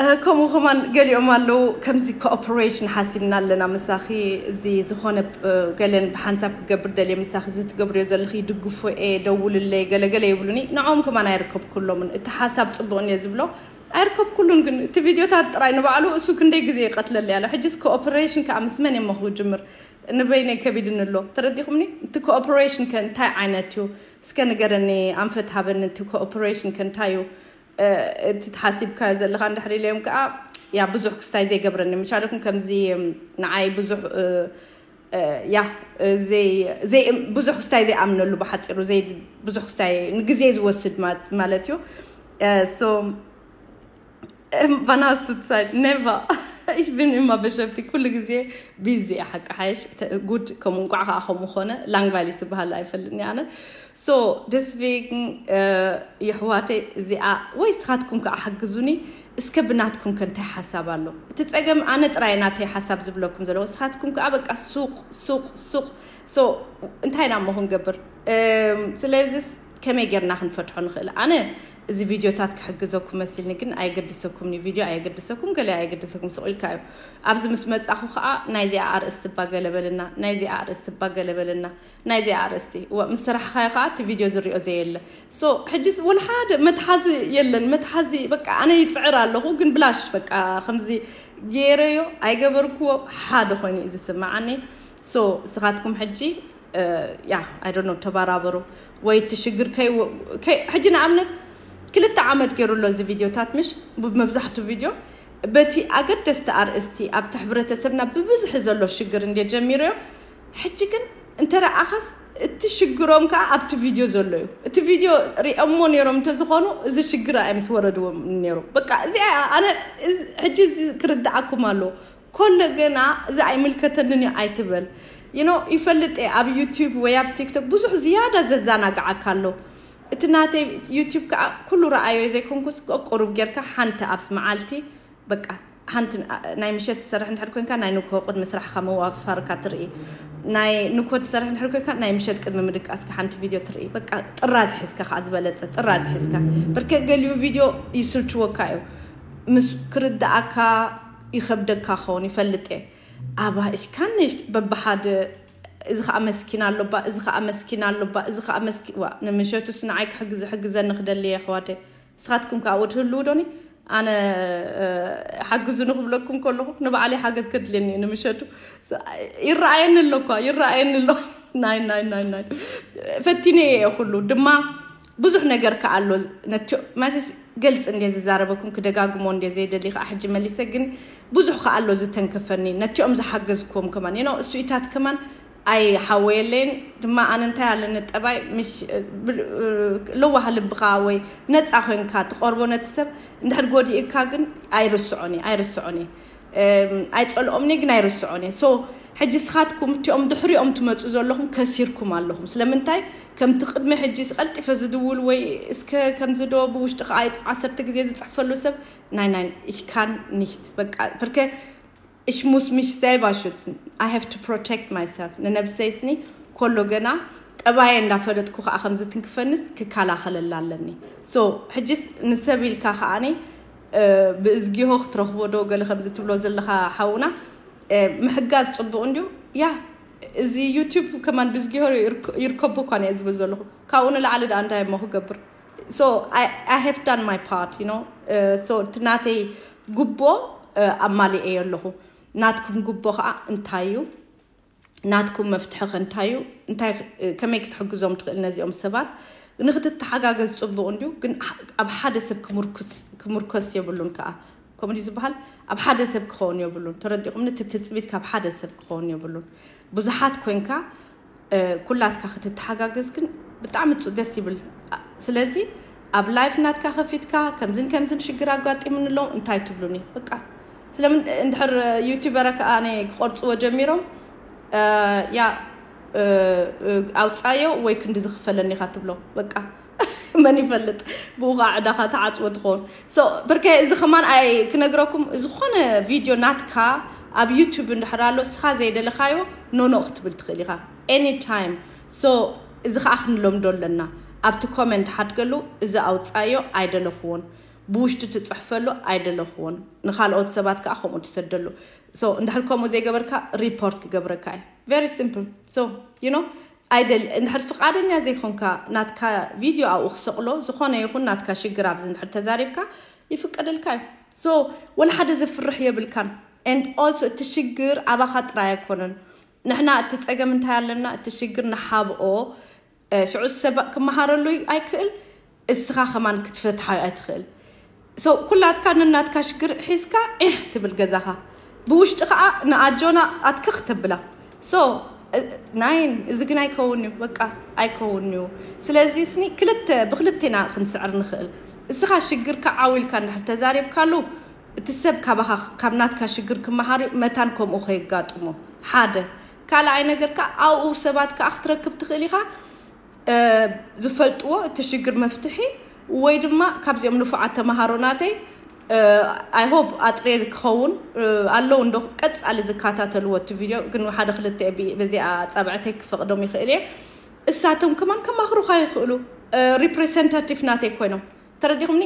እ፣ ከምኡ ከማን ገሊኦም ኣለዉ፣ ከምዚ ኮኦፐሬሽን ሓሲብና ኣለና ምሳኺ፣ እዚ ዝኾነ፣ እ፣ ገለን ብሓንሳብ ክገብር ደልየ ምሳኺ፣ እዚ ትገብርዮ ዘለኺ ይድግፎ እየ፣ ደውልለይ፣ ገለገለ ይብሉኒ። ንዕኦም ከማን ኣይርከብኩሎምን። እቲ ሓሳብ ጽቡቕ እንድየ ዝብሎ፣ ኣይርከብኩሉን። ግን እቲ ቪድዮታት ጥራይ ንባዕሉ እሱ ክንደይ ግዜ ይቐትለለይ ኣሎ። ሕጅስ ኮኦፐሬሽን ከኣ ምስ መን እየ እሞ ክጅምር? ንበይነይ ከቢድኒ ኣሎ። ተረዲኹምኒ? እቲ ኮኦፐሬሽን ከ እንታይ ዓይነት እዩ? እስከ ንገረኒ፣ ኣንፈት ሃበኒ፣ እቲ ኮኦፐሬሽን ከ እንታይ እዩ? እ፣ እቲ ተሓሲብካዮ ዘለኻ እንድሕር ኢለዮም ከኣ፣ ያ፣ ብዙሕ ክስታይ ዘይገብረኒ። ምሻለኩም ከምዚ፣ እም፣ ንዓይ ብዙሕ፣ እ፣ እ፣ ያ፣ እ፣ ዘይ-፣ ዘይ-፣ ብዙሕ ክስታይ ዘይኣምነሉ፣ ብሓጺሩ፣ ዘይ-፣ ብዙሕ ክስታይ ንግዜ ዝወስድ ማ-፣ ማለት እዩ። እ፣ ሶ፣ Wann hast du Zeit? Never. Ich bin immer beschäftigt ኩሉ ግዜ ቢዚ እየ ሓቂ ሓይሽ። ጉድ ከም እንቋዕ ከዓ ከምኡ ኾነ። ላንግባይል ዝበሃል ኣይፈልጥን እየ ኣነ። So deswegen የሕዋተይ እዚኣ ወይ ስኻትኩም ከዓ ሓግዙኒ እስከ ብናትኩም ከ እንታይ ሓሳብ ኣሎ? እቲ ጸገም ኣነ ጥራይ ናተይ ሓሳብ ዝብለኩም ዘለኹ፣ ስኻትኩም ከዓ በቃ ሱቕ ሱቕ ሱቕ። So እንታይ ኢና እሞ ክንገብር? ስለዚስ ከመይ ጌርና ክንፈትሖ ንኽእል? ኣነ እዚ ቪድዮታት ክሕግዘኩም መሲልኒ ግን ኣየገድሰኩም ኒ ቪድዮ ኣየገድሰኩም ገለ ኣየገድሰኩም ስቕ ኢልካ እዩ። ኣብዚ ምስ መጻኹ ከዓ ናይዚኣ ኣርእስቲ እባ ገለ በልና ናይዚኣ ኣርእስቲ እባ ገለ በልና ናይዚኣ ኣርእስቲ እዋ ምስ ሰራሕኻዮ ከዓ እቲ ቪድዮ ዝሪኦ ዘየለ። So ሕጂስ ወላ ሓደ መትሓዚ የለን። መትሓዚ በቃ ኣነ ይፅዕር ኣለኹ ግን ብላሽ በቃ ከምዚ ገይረዮ ኣይገበርክዎ ሓደ ኮይኑ እዩ ዝስምዓኒ። So እስኻትኩም ሕጂ ያ I don't know ተባራበሩ ወይ እቲ ሽግር ከይ ሕጂ ንኣብነት ክልተ ዓመት ገይሩ ኣሎ እዚ ቪድዮታት ምሽ መብዛሕቱ ቪድዮ በቲ ኣገደስቲ ኣርእስቲ ኣብቲ ሕብረተሰብና ብብዝሒ ዘሎ ሽግር እንደ ጀሚሮዮ። ሕጂ ግን እንተረኣኻስ እቲ ሽግሮም ከዓ ኣብቲ ቪድዮ ዘሎ እዩ። እቲ ቪድዮ ሪኦሞ ነይሮም እንተዝኾኑ እዚ ሽግር ኣይ ምስ ወረድዎም ነይሩ። በቃ እዚ ኣነ ሕጂ እዚ ክርድኣኩም ኣለዎ። ኮሎ ገና እዚ ኣይምልከተንን እዩ ኣይትበል። You know ይፈልጥ እየ ኣብ ዩቲዩብ ወይ ኣብ ቲክቶክ ብዙሕ ዝያዳ ዘዘናግዓካ ኣሎ። እቲ ናተይ ዩቲዩብ ከዓ ኩሉ ረኣዮ ዘይኮንኩስ ቁሩብ ጌርካ ሓንቲ ኣብዚ መዓልቲ በቃ ሓንቲ ናይ ምሸት ትሰርሕ እንድሕር ኮንካ ናይ ንግሆ ቅድሚ ስራሕካ ምዋፋርካ ትርኢ። ናይ ንግሆ ትሰርሕ እንድሕር ኮንካ ናይ ምሸት ቅድሚ ምድቃስካ ሓንቲ ቪድዮ ትርኢ። በቃ ጥራዝ ሒዝካ ከዓ ዝበለፀ ጥራዝ ሒዝካ። ብርከ ገሊኡ ቪድዮ ይስልችወካ እዩ ምስ ክርድኣካ ይኸብደካ ኸውን ይፈልጥ እየ። ኣባ እሽካ ንሽት በብሓደ እዚ ከዓ መስኪን ኣሎባ እዚ ከዓ መስኪን ኣሎባ እዚ ከዓ መስኪ ዋ ንምሸቱስ ንዓይ ክሕግዝ ሕግዘኒ ክደሊ እየ ኣሕዋተይ። ንስኻትኩም ከዓ ወትህልው ዶኒ ኣነ ሓግዙ ንክብለኩም ከለኹ ንባዕለይ ሓገዝ ከድልየኒ እዩ ንምሸቱ። ይረኣየኒ ኣሎ እኳ ይረኣየኒ ኣሎ። ናይ ናይ ናይ ናይ ፈቲነ እየ ኩሉ ድማ ብዙሕ ነገር ከኣሎ ነቲ ማስስ ገልፂ እንደ ዝዛረበኩም ክደጋግሞ እንደ ዘይደሊ ከዓ ሕጂ መሊሰ ግን ብዙሕ ከኣሎ ዝተንከፈኒ ነቲኦም ዝሓገዝኩዎም ከማን you know እሱኢታት ከማን ኣይሓወየለይን ድማ ኣነ እንታይ ኣለኒ ጠባይ ምሽ ለዋህ ልብኻ ወይ ነፃ ኮይንካ ትቐርቦ ነቲ ሰብ እንድሕር ጎዲእካ ግን ኣይርስዖን እየ ኣይርስዖን እየ ኣይፀልኦም እየ ግን ኣይርስዖን እየ so ሕጂ ስኻትኩም እቲኦም ድሕሪኦም ትመፁ ዘለኹም ከሲርኩም ኣለኹም ስለምንታይ ከምቲ ቅድሚ ሕጂ ቀልጢፈ ዝድውል ወይ እስከ ከምዚ ዶ ብውሽጢ ከዓ ዓሰርተ ግዜ ዝፅሕፈሉ ሰብ ናይ ናይ ich kann nicht በቃ ብርከ ich muss mich selber schützen I have to protect myself ንነብሰይ ስኒ ኮሎ ገና ጠባየ እንዳፈለጥኩ ከዓ ከምዚ ትንክፈንስ ክከላኸለላ ኣለኒ so ሕጅስ ንሰብ ኢልካ ከዓኒ ብእዝጊሆ ክትረኽቦ ዶ ገለ ከምዚ ትብሎ ዘለኻ ሓውና ምሕጋዝ ፅቡቕ እንድዩ ያ እዚ ዩቱብ ከማን ብዝጊሆ ይርከቦ እኳ እየ ዝብል ዘለኹ ካብኡ ንላዕሊ ደኣ እንታይ እሞ ክገብር so I, I have done my part you know so እቲ ናተይ ጉቦ ኣማሊኤ ኣለኹ ናትኩም ጉቦ ከዓ እንታይ እዩ ናትኩም መፍትሒ ከ እንታይ እዩ እንታይ ከመይ ክትሕግዞም ትኽእል ነዚኦም ሰባት ንክትተሓጋገዝ ፅቡቅ እንድዩ ግን ኣብ ሓደ ሰብ ክምርኮስ የብሉን ከዓ ከምኡ ዝበሃል ኣብ ሓደ ሰብ ክኸውን የብሉን ተረዲኹም እቲ ትፅቢት ካብ ሓደ ሰብ ክኸውን የብሉን ብዙሓት ኮንካ ኩላትካ ክትተሓጋገዝ ግን ብጣዕሚ ደስ ይብል ስለዚ ኣብ live ናትካ ከፊትካ ከምዝን ከምዝን ሽግር ኣጋጢሙኒ ኣሎ እንታይ ትብሉኒ በቃ ስለምን እንድሕር ዩቲበረ ከዓ ክቆርፅዎ ጀሚሮም ያ ኣውፃዮ ወይ ክንዲ ዝኽፈለኒ ኢኻ ትብሎ በቃ መን ይፈልጥ ብኡ ከዓ ዕዳኻ ተዓፅዎ ትኸውን ብርከ እዚ ከማን ኣይ ክነግረኩም ዝኾነ ቪድዮ ናትካ ኣብ ዩቱብ እንድሕር ኣሎ እስኻ ዘይደለኻዮ ኖኖ ክትብል ትኽእል ኢኻ any time so እዚ ከዓ ክንለምዶ ኣለና ኣብቲ ኮመንት ሓድገሉ እዚ ኣውፃዮ ኣይደለኽዎን ብውሽጢ ትፅሕፈሉ ኣይደለኽዎን ንካልኦት ሰባት ከዓ ከምኡ ትሰደሉ so እንድሕር ከምኡ ዘይገበርካ ሪፖርት ክገብረካ እዩ very simple so you know ኣይደል እንድሕር ፍቃደኛ ዘይኮንካ ናትካ ቪድዮ ኣብኡ ክሰቅሎ ዝኾነ ይኹን ናትካ ሽግር ኣብዚ እንድሕር ተዛሪብካ ይፍቀደልካ እዩ so ወላ ሓደ ዘፍርሕ የብልካን and also እቲ ሽግር ኣባኻ ጥራይ ኣይኮነን ንሕና እቲ ፀገም እንታይ ኣለና እቲ ሽግር ንሓብኦ ሽዑ ሰብ ክመሃረሉ ኣይክእል እስኻ ከማን ክትፈትሓ ኣይትኽእል so ኩላትካ ነናትካ ሽግር ሒዝካ ዒሕ ትብል ገዛኻ ብውሽጢ ከዓ ንኣጆና ኣትክኽ ተብላ so ናይን እዚ ግን ኣይከውን እዩ በቃ ኣይከውን እዩ ስለዚ ስኒ ክልተ ብክልቴና ክንስዕር ንኽእል እስኻ ሽግርካ ዓው ኢልካ እንድሕር ተዛሪብካሉ እቲ ሰብ ካባኻ ካብ ናትካ ሽግር ክመሃር እዩ፣ መታን ከምኡ ከየጋጥሞ ሓደ። ካልኣይ ነገር ከኣ ኣብኡ ሰባት ከኣ ክትረክብ ትኽእል ኢኻ፣ እ፣ ዝፈልጥዎ እቲ ሽግር መፍትሒ፣ ወይ ድማ ካብዚኦም ንፉዓት ተምሃሮ ናተይ፣ እ፣ I hope ኣጥርየ ክኸውን፣ እ፣ ኣለዉ እንዶ ቀጻሊ ዝከታተልዎ እቲ ቪድዮ፣ ግን ሓደ ክልተ ብ-፣ በዚኣ ኣጻብዕተይ ክፈቕዶም ይኽእል እየ። እሳቶም ከማን ከማኽሩኻ ይኽእሉ፣ እ፣ ሪፕሬዘንታቲቭ ናተይ ኮይኖም። ተረዲኹምኒ?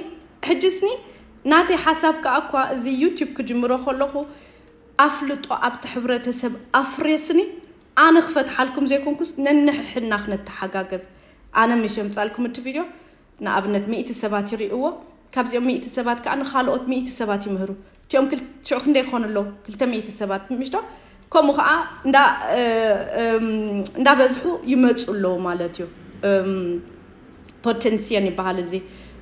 ሕጅስኒ ናተይ ሓሳብ ከኣ እኳ እዚ ዩቲዩብ ክጅምሮ ከለኹ ኣፍልጦ ኣብቲ ሕብረተሰብ ኣፍሬስኒ፣ ኣነ ክፈትሓልኩም ዘይኮንኩስ ነንሕድሕድና ክነተሓጋገዝ። ኣነ ምሽ የምጻልኩም እቲ ቪድዮ፣ ንኣብነት ሚእቲ ሰባት ይርእይዎ፣ ካብዚኦም ሚእቲ ሰባት ከኣ ንኻልኦት ሚእቲ ሰባት ይምህሩ። እቲኦም ክል-፣ ሽዑ ክንደይ ይኾኑ ኣለዉ? ክልተ ሚእቲ ሰባት ምሽቶ? ከምኡ ኸዓ እንዳ-፣ እ፣ እም፣ እንዳበዝሑ ይመጹ ኣለዉ ማለት እዩ። እም፣ ፖቴንሲየን ይበሃል እዚ።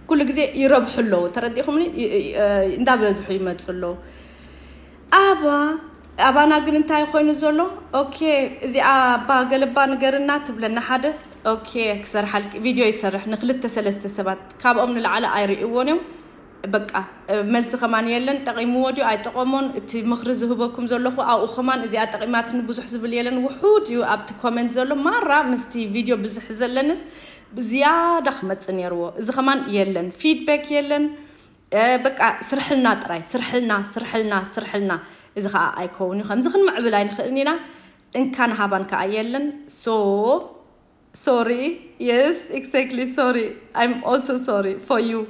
ኩሉ ግዜ ይረብሑ ኣለዉ። ተረዲኹምኒ? ይ-፣ ይ-፣ እ፣ እንዳበዝሑ ይመጹ ኣለዉ። ኣባ-፣ ኣባና ግን እንታይ ኮይኑ ዘሎ? ኦኬ፣ እዚኣ ኣባ ገለባ ንገርና ትብለና ሓደ። ኦኬ፣ ክሰርሓልኪ ቪድዮ ይሰርሕ ንክልተ ሰለስተ ሰባት። ካብኦም ንላዕሊ ኣይርእይዎን እዮም። በቃ፣ እ፣ መልሲ ከማን የለን። ጠቒምዎ ድዩ ኣይጠቐሞን? እቲ ምኽሪ ዝህበኩም ዘለኹ ኣብኡ ከማን እዚኣ ጠቒማትኒ ብዙሕ ዝብል የለን። ውሑድ እዩ ኣብቲ ኮመንት ዘሎ። ማራ ምስቲ ቪድዮ ብዝሕ ዘለንስ ብዝያዳ ክመጽእ ነይርዎ። እዚ ከማን የለን። ፊድባክ የለን። እ፣ በቃ ስርሕልና ጥራይ፣ ስርሕልና፣ ስርሕልና፣ ስርሕልና። እዚ ከኣ ኣይከውን እዩ። ከምዚ ክንምዕብል ኣይንኽእልን ኢና። እንካን ሃባን ከኣ የለን። So፣ ሶሪ፣ yes, exactly, ሶሪ። I'm also sorry for you።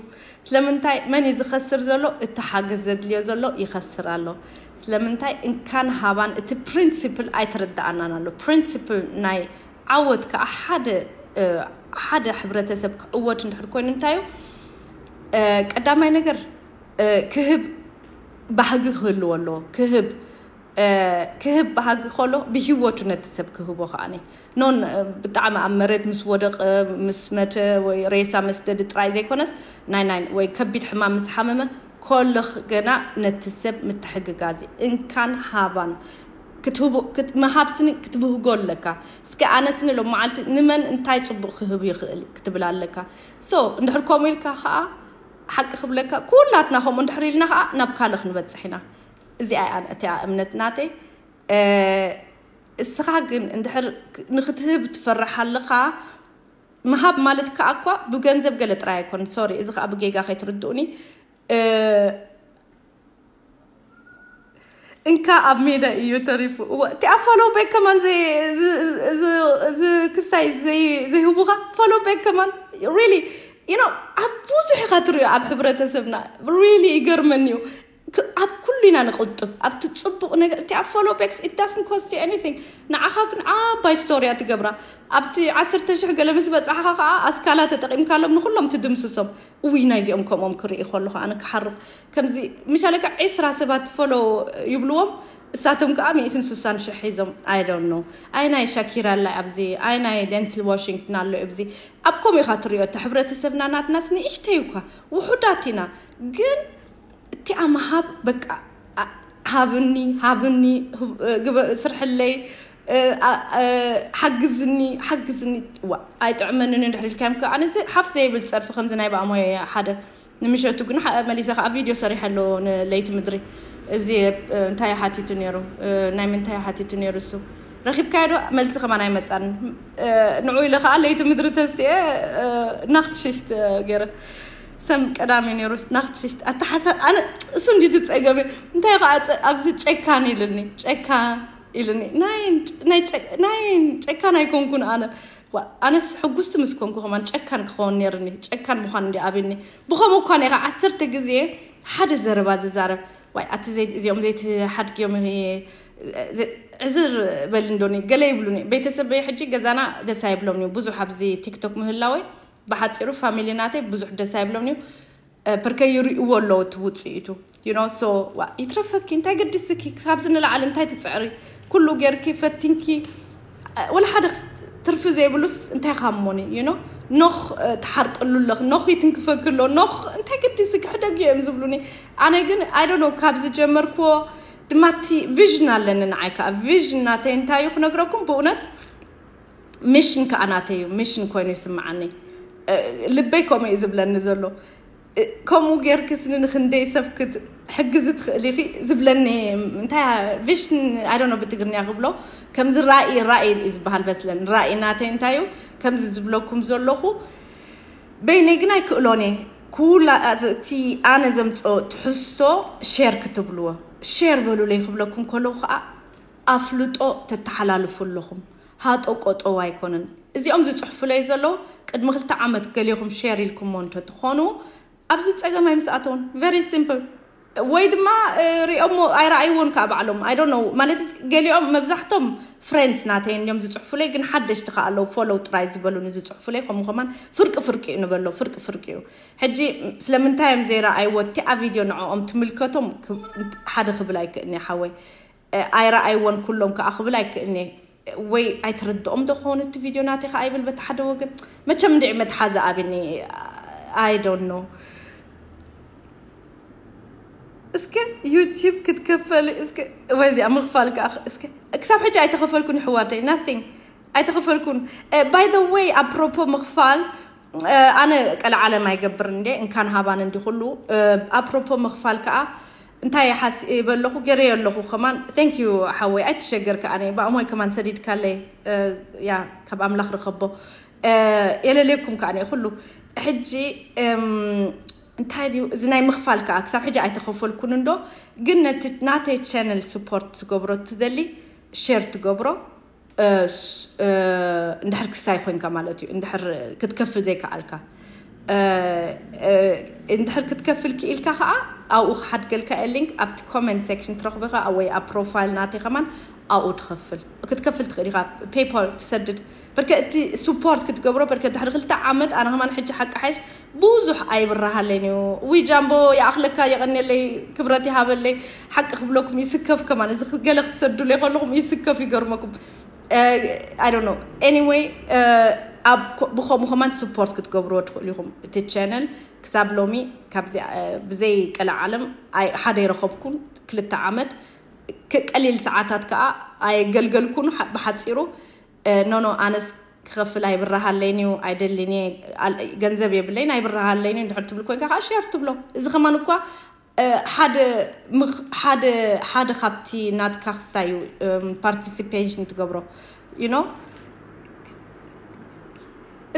ስለምንታይ መን እዩ ዝኸስር ዘሎ? እቲ ሓገዝ ዘድልዮ ዘሎ ይኸስር ኣሎ። ስለምንታይ እንካን ሃባን እቲ ፕሪንሲፕል ኣይተረዳኣናን ኣሎ። ፕሪንሲፕል ናይ ዓወት ከኣ ሓደ፣ እ፣ ሓደ ሕብረተሰብ ክዕወት እንድሕር ኮይኑ እንታይ እዩ? እ፣ ቀዳማይ ነገር፣ እ፣ ክህብ ባህጊ ክህልዎ ኣለዎ። ክህብ፣ እ፣ ክህብ ባህጊ ከሎ ብህይወቱ ነቲ ሰብ ክህቦ ከኣኒ። ኖን፣ እ፣ ብጣዕሚ ኣብ መሬት ምስ ወደቐ፣ ምስ መተ ወይ ሬሳ ምስ ደድ ጥራይ ዘይኮነስ፣ ናይ፣ ናይ፣ ወይ ከቢድ ሕማም ምስ ሓመመ፣ ኮልኽ ገና ነቲ ሰብ ምትሕግጋዝ እዩ። እንካን ሃባን ክትህቡ፣ ክት-፣ ምሃብስኒ ክትብህጎ ኣለካ። እስኪ ኣነስኒ ሎም መዓልቲ ንመን እንታይ ጽቡቕ ክህብ ይኽእል ክትብል ኣለካ። So፣ እንድሕር ከምኡ ኢልካ ከኣ፣ ሓቂ ክብለካ፣ ኩላትና ከምኡ እንድሕር ኢልና ከኣ ናብ ካልእ ክንበጽሕ ኢና። እዚኣ እያ እቲኣ እምነት ናተይ። እ፣ እስኻ ግን እንድሕር ክ-፣ ንኽትህብ ትፈርሕ ኣለኻ፣ ምሃብ ማለት ከኣ እኳ ብገንዘብ ገለ ጥራይ ኣይኮን። ሶሪ፣ እዚ ከኣ ብጌጋ ከይትርድኡኒ። እ፣ እንካ ኣብ ሜዳ እዩ ተሪፉ። እወ፣ እቲ ኣብ ፎሎ ቤክ ከማን ዘይ-፣ ዝ-፣ ዝ-፣ ዝ-፣ ክስታይ ዘይ-፣ ዘይህቡኻ ፎሎ ቤክ ከማን፣ ሪሊ፣ ዩ ኖ፣ ኣብ ብዙሕ ኢኻ ትሪኦ ኣብ ሕብረተሰብና። ሪሊ ይገርመኒ እዩ። ክ-፣ ኣብ ኩሉ ኢና ንቕልጥፍ። ኣብቲ ጽቡቕ ነገር፣ እቲ ኣብ ፎሎ ቤክስ፣ it doesn't cost you anything። ንዓኻ ግን ዓባይ ስቶርያ ትገብራ። ኣብቲ ዓሰርተ ሽሕ ገለ ምስ በጻሕኻ ከኣ ኣስካላ ተጠቒምካሎም ንኹሎም ትድምስሶም። እውይ፣ ናይዚኦም ከምኦም ክርኢ ከለኹ ኣነ ክሓርቕ። ከምዚ ምሻለካ ዒስራ ሰባት ፎሎ ይብልዎም፣ እሳቶም ከኣ ሚእትን ስሳን ሽሕ ሒዞም። I don't know። ኣይ ናይ ሻኪራ ኣላ ኣብዚ፣ ኣይ ናይ ደንስል ዋሽንግተን ኣሎ ኣብዚ። ኣብ ከምኡ ኢኻ ትሪኦ፣ እቲ ሕብረተሰብና ናትናስ ንእሽተይ እኳ፣ ውሑዳት ኢና። ግን እቲኣ ምሃብ በቃ፣ ኣ-፣ ሃብኒ፣ ሃብኒ፣ ህብ-፣ እ፣ ግበ-፣ ስርሕለይ፣ እ፣ ኣ-፣ እ፣ ሓግዝኒ፣ ሓግዝኒ። ዋ፣ ኣይጥዕመንን እንድሕር ኢልካዮም ከ፣ ኣነ ዘ-፣ ሓፍ ዘይብል ጸርፊ ከምዚ ናይ ብኣሞየ ሓደ ንምሸቱ ግን ሓ-፣ መሊሰ ከኣ ቪድዮ ሰሪሐ ኣለዎ ንለይቲ ምድሪ። እዚ፣ እ፣ እንታይ ሓቲቱ ነይሩ? እ፣ ናይ ምንታይ ሓቲቱ ነይሩ እሱ? ረኺብካዮ ዶ? መልሲ ከማን ኣይመጻን። እ፣ ንዑ ኢለ ከኣ ለይቲ ምድሪ ተሲኤ፣ እ፣ ናኽትሽሽት ገይረ። ሰም ቀዳሚ ነይሩ ናኽትሽሽት። ኣተሓሳ-፣ ኣነ እሱ እንዲ ትጸገመ። እንታይ ከኣ ጸ-፣ ኣብዚ ጨካን ኢልኒ። ጨካን ኢልኒ። ናይ፣ ናይ ጨ-፣ ናይ ጨካን ኣይኮንኩን ኣነ። ዋ፣ ኣነስ ሕጉስቲ ምስ ኮንኩ ከማን ጨካን ክኸውን ነይርኒ። ጨካን ምዃን እንዲ ኣብኒ። ብኸምኡ እኳ ነይረ ዓሰርተ ግዜ ሓደ ዘረባ ዝዛረብ። ዋይ፣ ኣቲ ዘይ-፣ እዚኦም ዘይትሓድግዮም፣ እ፣ ዘ-፣ ዕዝር በል እንዶኒ፣ ገለ ይብሉኒ። ቤተሰበይ ሕጂ ገዛና ደስ ኣይብሎም እዩ። ብዙሕ ኣብዚ ቲክቶክ ምህላወይ፣ ብሓጺሩ ፋሚሊ ናተይ ብዙሕ ደስ ኣይብሎም እዩ። እ፣ ፐርከ ይርእይዎ ኣለዉ እቲ ውጽኢቱ። You know፣ so፣ ዋ፣ ይትረፈኪ፣ እንታይ ገዲስኪ? ክሳብ ዝንላዓል እንታይ ትጽዕሪ? ኩሉ ጌርኪ፣ ፈቲንኪ፣ እ፣ ወላ ሓደ ክስ-፣ ትርፊ ዘይብሉስ እንታይ ካሞኒ? You know፣ ኖኽ፣ እ፣ ትሓርቅሉ ኣለኽ፣ ኖኽ ይትንክፈኪ ኣሎ፣ ኖኽ እንታይ ገዲስኪ? ሕደጊ እዮም ዝብሉኒ። ኣነ ግን፣ I don't know፣ ካብ ዝጀመርክዎ ድማ እቲ ቪዥን ኣለኒ ንዓይ ከኣ። ቪዥን ናተይ እንታይ እዩ ክነግረኩም፣ ብእውነት ሚሽን ከኣ ናተይ እዩ። ሚሽን ኮይኑ ይስምዓኒ። እ፣ ልበይ ከምኡ እዩ ዝብለኒ ዘሎ። እ፣ ከምኡ ጌርክስ ንኽንደይ ሰብ ክት-፣ ሕግዚ ትኽእል ኢኺ ዝብለኒ እንታይ ቪሽን ኣይ ዶንት ኖ ብትግርኛ ክብሎ ከምዚ ራእይ ራእይ እዩ ዝበሃል በስለን ራእይ ናተይ እንታይ እዩ ከምዚ ዝብለኩም ዘለኹ በይነይ ግን ኣይክእሎን እየ ኩላ እቲ ኣነ ዘምፅኦ ትሕዝቶ ሼር ክትብልዎ ሼር በሉለይ ክብለኩም ከለኹ ከዓ ኣፍልጦ ተተሓላልፉ ኣለኹም ሃጦ ቆጠው ኣይኮነን እዚኦም ዝፅሕፉለይ ዘለዉ ቅድሚ ክልተ ዓመት ገሊኹም ሼር ኢልኩሞ እንተትኾኑ ኣብዚ ጸገም ኣይምስኣተውን very simple ወይ ድማ ሪኦሞ ኣይረኣይዎን ከዓ ባዕሎም I don't know ማለት ገሊኦም መብዛሕቶም friends ናተይ እዮም ዝፅሕፉለይ ግን ሓደሽቲ ከዓ ኣለዉ follow ጥራይ ዝበሉኒ ዝፅሕፉለይ ከምኡ ከማን ፍርቂ ፍርቂ እዩ ንበሎ ፍርቂ ፍርቂ እዩ ሕጂ ስለምንታይ እዮም ዘይረኣይዎ እቲኣ ቪድዮ ንዕኦም ትምልከቶም ሓደ ክብል ኣይክእልኒ ሓወይ ኣይረኣይዎን ኩሎም ከዓ ክብል ኣይክእልኒ ወይ ኣይትርድኦም ዶ ክኾን እቲ ቪድዮ ናተይ ከዓ ይብል በቲ ሓደ ወገን መቸም እንዲዕ መትሓዚ ኣብኒ I don't know እስከ ዩቲዩብ ክትከፈል እስከ ወይ እዚኣ ምኽፋል ከዓ እስከ ክሳብ ሕጂ ኣይተኸፈልኩን ይሕዋተይ nothing ኣይተኸፈልኩን by the way ኣፕሮፖ ምኽፋል ኣነ ቀልዓለም ኣይገብር እንዴ እንካን ሃባን እንዲ ኩሉ ኣፕሮፖ ምኽፋል ከዓ እንታይ ሓሲበ ኣለኹ ገይረዮ ኣለኹ ከማን thank you ሓወይ ኣይትሸገር ከዓ ብኣሞይ ከማን ሰዲድካለይ ያ ካብ ኣምላኽ ርኸቦ የለልየኩም ከዓ ኩሉ ሕጂ እንታይ ድዩ እዚ ናይ ምኽፋል ከዓ ክሳብ ሕጂ ኣይተኸፈልኩን እንዶ ግን ነቲ ናተይ ቻነል ስፖርት ትገብሮ ትደሊ ሼር ትገብሮ እንድሕር ክሳይ ኮይንካ ማለት እዩ እንድሕር ክትከፍል ዘይከኣልካ እንድሕር ክትከፍል ክኢልካ ከዓ ኣብኡ ክሓድገልካ እየ ሊንክ ኣብቲ ኮመንት ሴክሽን ትረኽቦ ኢኻ ወይ ኣብ ፕሮፋይል ናተይ ከማን ኣብኡ ትኸፍል ክትከፍል ትኽእል ኢኻ ፔፓል ትሰድድ በርከ እቲ ሱፖርት ክትገብሮ በርከ ድሕሪ ክልተ ዓመት ኣነ ከማን ሕጂ ሓቂ ሓይሽ ብዙሕ ኣይብረሃለይን እዩ ዊ ጃምቦ ይኣኽለካ የቐንየለይ ክብረት ይሃበለይ ሓቂ ክብለኩም ይስከፍ ከማን እዚ ገለ ክትሰዱለይ ከለኹም ይስከፍ ይገርመኩም I don't know anyway ኣብ ብኸምኡ ከማን support ክትገብርዎ ትኽእሉ ኢኹም እቲ channel ክሳብ ሎሚ ካብዚ ብዘይ ቀለ ዓለም ሓደ ይረኸብኩን ክልተ ዓመት ቀሊል ሰዓታት ከዓ ኣይገልገልኩን ብሓፂሩ ኖኖ ኣነስ ክኸፍል ኣይብረሃለይን እዩ ኣይደልን ገንዘብ የብለይን ኣይብረሃለይን እንድሕር ትብል ኮይንካ ከዓ share ትብሎ እዚ ከማን እኳ ሓደ ሓደ ሓደ ካብቲ ናትካ ክስታይ እዩ participation ትገብሮ you know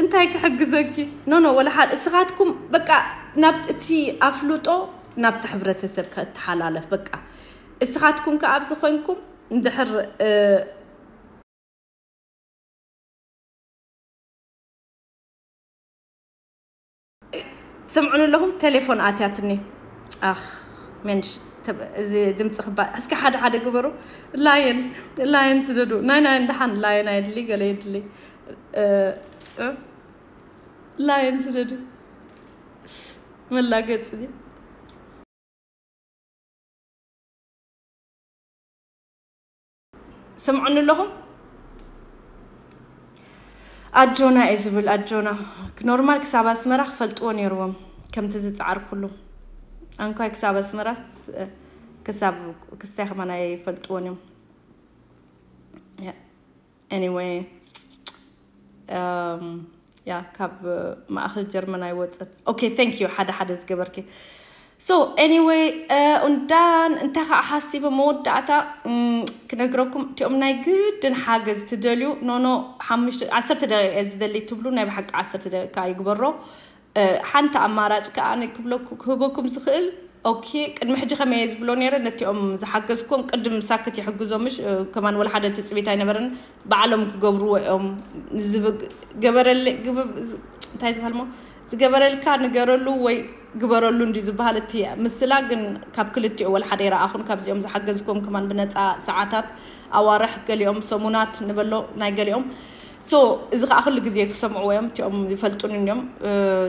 እንታይ ክሕግዘኪ no no ወላ ሓደ እስኻትኩም በቃ ናብ እቲ ኣፍልጦ ናብቲ ሕብረተሰብ ከተሓላለፍ በቃ እስኻትኩም ከ ኣብዚ ኮይንኩም እንድሕር ትሰምዑኒ ኣለኹም ቴሌፎን ኣትያትኒ ኣኽ መንሽ እዚ ድምፂ ክባ እስኪ ሓደ ሓደ ግበሩ ላየን ላየን ስደዱ ናይ ናይ እንደሓን ላየን ኣየድሊ ገለ የድሊ ላየን ስደዱ መላገፂ ድዩ ስምዑኒ ኣለኹም ኣጆና እዩ ዝብል ኣጆና ኖርማል ክሳብ ኣስመራ ክፈልጥዎ ነይርዎም ከምቲ ዝፀዓርኩሉ ኣንኳይ ክሳብ ኣስመራስ ክሳብ ክስታይ ከማን ኣይፈልጥዎን እዮም anyway ያ ካብ ማእኸል ጀርመን ኣይወፅን okay thank you ሓደ ሓደ ዝገበርኪ so anyway ኡንዳን እንታይ ከዓ ሓሲበ መወዳእታ ክነግረኩም እቲኦም ናይ ግድን ሓገዝ ትደልዩ ኖኖ ሓሙሽተ ዓሰርተ ደቂቀ ዝደሊ ትብሉ ናይ ብሓቂ ዓሰርተ ደቂቃ ይግበሮ ሓንቲ ኣማራጭ ከዓ ክብለኩ ክህበኩም ዝኽእል ኦኬ ቅድሚ ሕጂ ከመይ እየ ዝብሎ ነይረ ነቲኦም ዝሓገዝኩም ቅድም ሳክት ይሕግዞምሽ ከማን ወላ ሓደ ትፅቢት ኣይነበረን ባዕሎም ክገብርዎ እዮም ዝገበረለይ እንታይ ዝበሃል ሞ ዝገበረልካ ንገረሉ ወይ ግበረሉ እንዲ ዝበሃል እቲ ምስላ ግን ካብ ክልቲኡ ወላ ሓደ ይረኣኹን ካብዚኦም ዝሓገዝኩም ከማን ብነፃ ሰዓታት ኣዋርሕ ገሊኦም ሰሙናት ንበሎ ናይ ገሊኦም so እዚ ከዓ ኩሉ ግዜ ክሰምዕዎ እዮም እቲኦም ይፈልጡን እዮም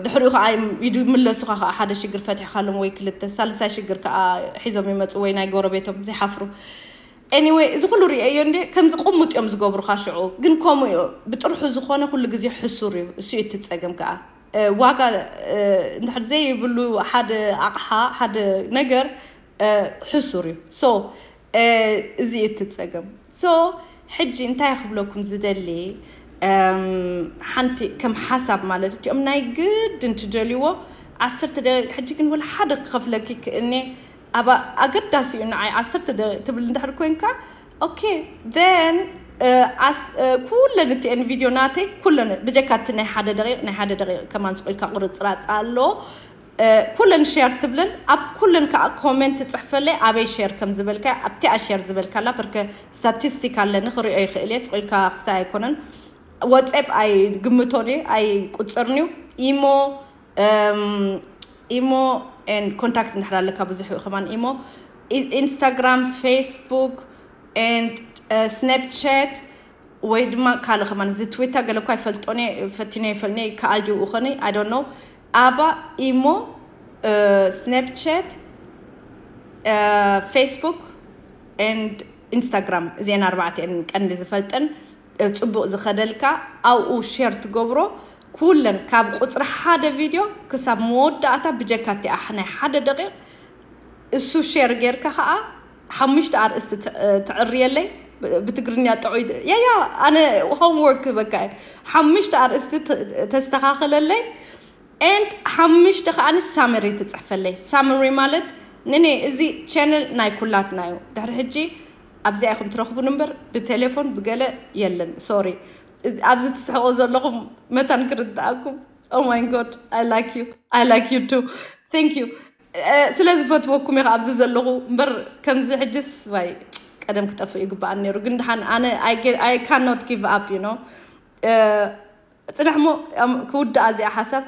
ድሕሪኡ ከዓ ይምለሱካ ከዓ ሓደ ሽግር ፈቲሕካሎም ወይ ክልተ ሳልሳይ ሽግር ከዓ ሒዞም ይመፁ ወይ ናይ ጎረቤቶም ዘይሓፍሩ anyway እዚ ኩሉ ርእየዮ እንዴ ከምዚ ቅሙጥ እዮም ዝገብሩካ ሽዑ ግን ከምኡ እዩ ብጥርሑ ዝኾነ ኩሉ ግዜ ሕሱር እዩ እሱ እዩ እቲ ፀገም ከዓ ዋጋ እንድሕር ዘይብሉ ሓደ ኣቕሓ ሓደ ነገር ሕሱር እዩ so እዚ እቲ ፀገም so ሕጂ እንታይ ክብለኩም ዝደሊ ሓንቲ ከም ሓሳብ ማለት እቲኦም ናይ ግድን ትደልይዎ ዓሰርተ ደቂቅ ሕጂ ግን ወላ ሓደ ክኸፍለኪ ክእኔ ኣብ ኣገዳሲ እዩ ንዓይ ዓሰርተ ደቂቕ ትብል እንድሕር ኮንካ okay then ኩለን እቲአን ቪድዮ ናተይ ኩለን ብጀካ እቲ ናይ ሓደ ደቂቕ ናይ ሓደ ደቂቕ ከማን ስቑልካ ቁርፅራፅ ኣሎ ኩለን ሸር ትብለን ኣብ ኩለን ከዓ ኮሜንት ትፅሕፈለይ ኣበይ ሸር ከም ዝበልካ ኣብቲኣ ሸር ዝበልካላ ፐርከ ስታቲስቲክ ኣለኒ ክሪኦ ይኽእል እየ ስቑልካ ክስታይ ኣይኮነን ወፀብ ኣይግምቶን እየ ኣይቁፅርን እዩ ኢሞ ኢሞ ኮንታክት እንድሕር ኣለካ ብዙሕ እዩ ከማን ኢሞ ኢንስታግራም ፌስቡክ ስናፕቻት ወይ ድማ ካልእ ከማን እዚ ትዊተር ገለ እኳ ይፈልጦን እየ ፈቲነ ይፈልኒ ይከኣል ድዩ ኾነ I don't know ኣባ ኢሞ ስናፕቻት ፌስቡክ ኢንስታግራም እዚአን ኣርባዕተን ቀንዲ ዝፈልጠን ፅቡቕ ዝኸደልካ ኣብኡ ሸር ትገብሮ ኩለን ካብ ቁፅሪ ሓደ ቪድዮ ክሳብ መወዳእታ ብጀካ እቲኣ ናይ ሓደ ደቂቕ እሱ ሸር ጌርካ ከዓ ሓሙሽተ ኣርእስቲ ትዕርየለይ ብትግርኛ ጥዑይ ያያ ኣነ ሆምወርክ በቃ ሓሙሽተ ኣርእስቲ ተስተኻኽለለይ and ሓሙሽተ ከዓ ሳመሪ ትፅሕፈለይ ሳመሪ ማለት ንኔ እዚ ቻነል ናይ ኩላትና እዩ ድሕሪ ሕጂ ኣብዚኣ ኢኹም ትረኽቡን እምበር ብቴሌፎን ብገለ የለን sorry ኣብዚ ትስሕቆ ዘለኹም መታን ክርድኣኩም oh my god I like you I like you too thank you ስለ ዝፈትወኩም እየ ኣብዚ ዘለኹ እምበር ከምዚ ሕጅስ ዋይ ቀደም ክጠፍእ ይግበኣን ነይሩ ግን ድሓን ኣነ I cannot give up you know ፅናሕሞ ክውድኣ እዚኣ ሓሳብ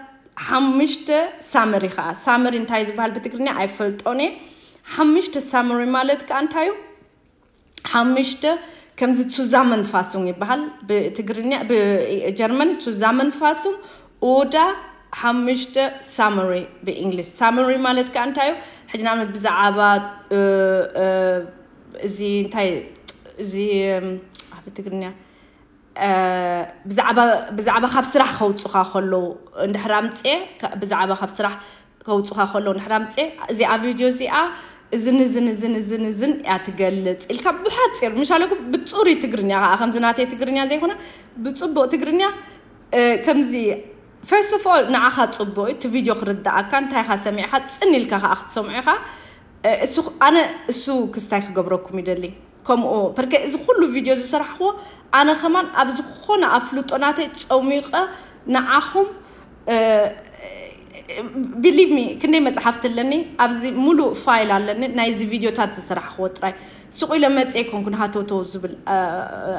ሓሙሽተ ሳመሪ ከዓ ሳመሪ እንታይ ዝበሃል ብትግርኛ ኣይፈልጦን እየ ሓሙሽተ ሳመሪ ማለት ከዓ እንታዩ ሓሙሽተ ከምዚ ቱዛመንፋሱንግ ይበሃል ብትግርኛ ብጀርመን ቱዛመንፋሱንግ ኦዳ ሓሙሽተ ሳመሪ ብእንግሊዝ ሳመሪ ማለት ከዓ እንታይ እዩ ሕጂ ንኣብነት ብዛዕባ እዚ እንታይ እዚ ኣብ ትግርኛ ብዛዕባ ካብ ስራሕ ከውፁኻ ከለዉ እንድሕር ኣምፅኤ ብዛዕባ ካብ ስራሕ ከውፁኻ ከለዉ እንድሕር ኣምፅኤ እዚኣ ቪድዮ እዚኣ እዝን እዝን እዝን እዝን እዝን እያ ትገልፅ ኢልካ ብሓፂር ምሻለኩ ብፅሩይ ትግርኛ ከዓ ከምዚ ናተይ ትግርኛ ዘይኮነ ብፅቡቅ ትግርኛ ከምዚ first of all ንዓኻ ፅቡቅ እዩ እቲ ቪድዮ ክርዳኣካ እንታይ ኢኻ ሰሚዕካ ፅን ኢልካ ከዓ ክትሰምዖ ኢኻ ኣነ እሱ ክስታይ ክገብረኩም ይደሊ ከምኡ ፐርከ እዚ ኩሉ ቪድዮ ዝሰራሕክዎ ኣነ ከማን ኣብ ዝኾነ ኣፍልጦ ናተይ ፀሚቐ ንዓኹም believe me ክንደይ መፅሓፍቲ ኣለኒ ኣብዚ ሙሉእ ፋይል ኣለኒ ናይዚ ቪድዮታት ዝሰራሕክዎ ጥራይ ሱቕ ኢለ መፅየ ኮንኩን ሃተውተው ዝብል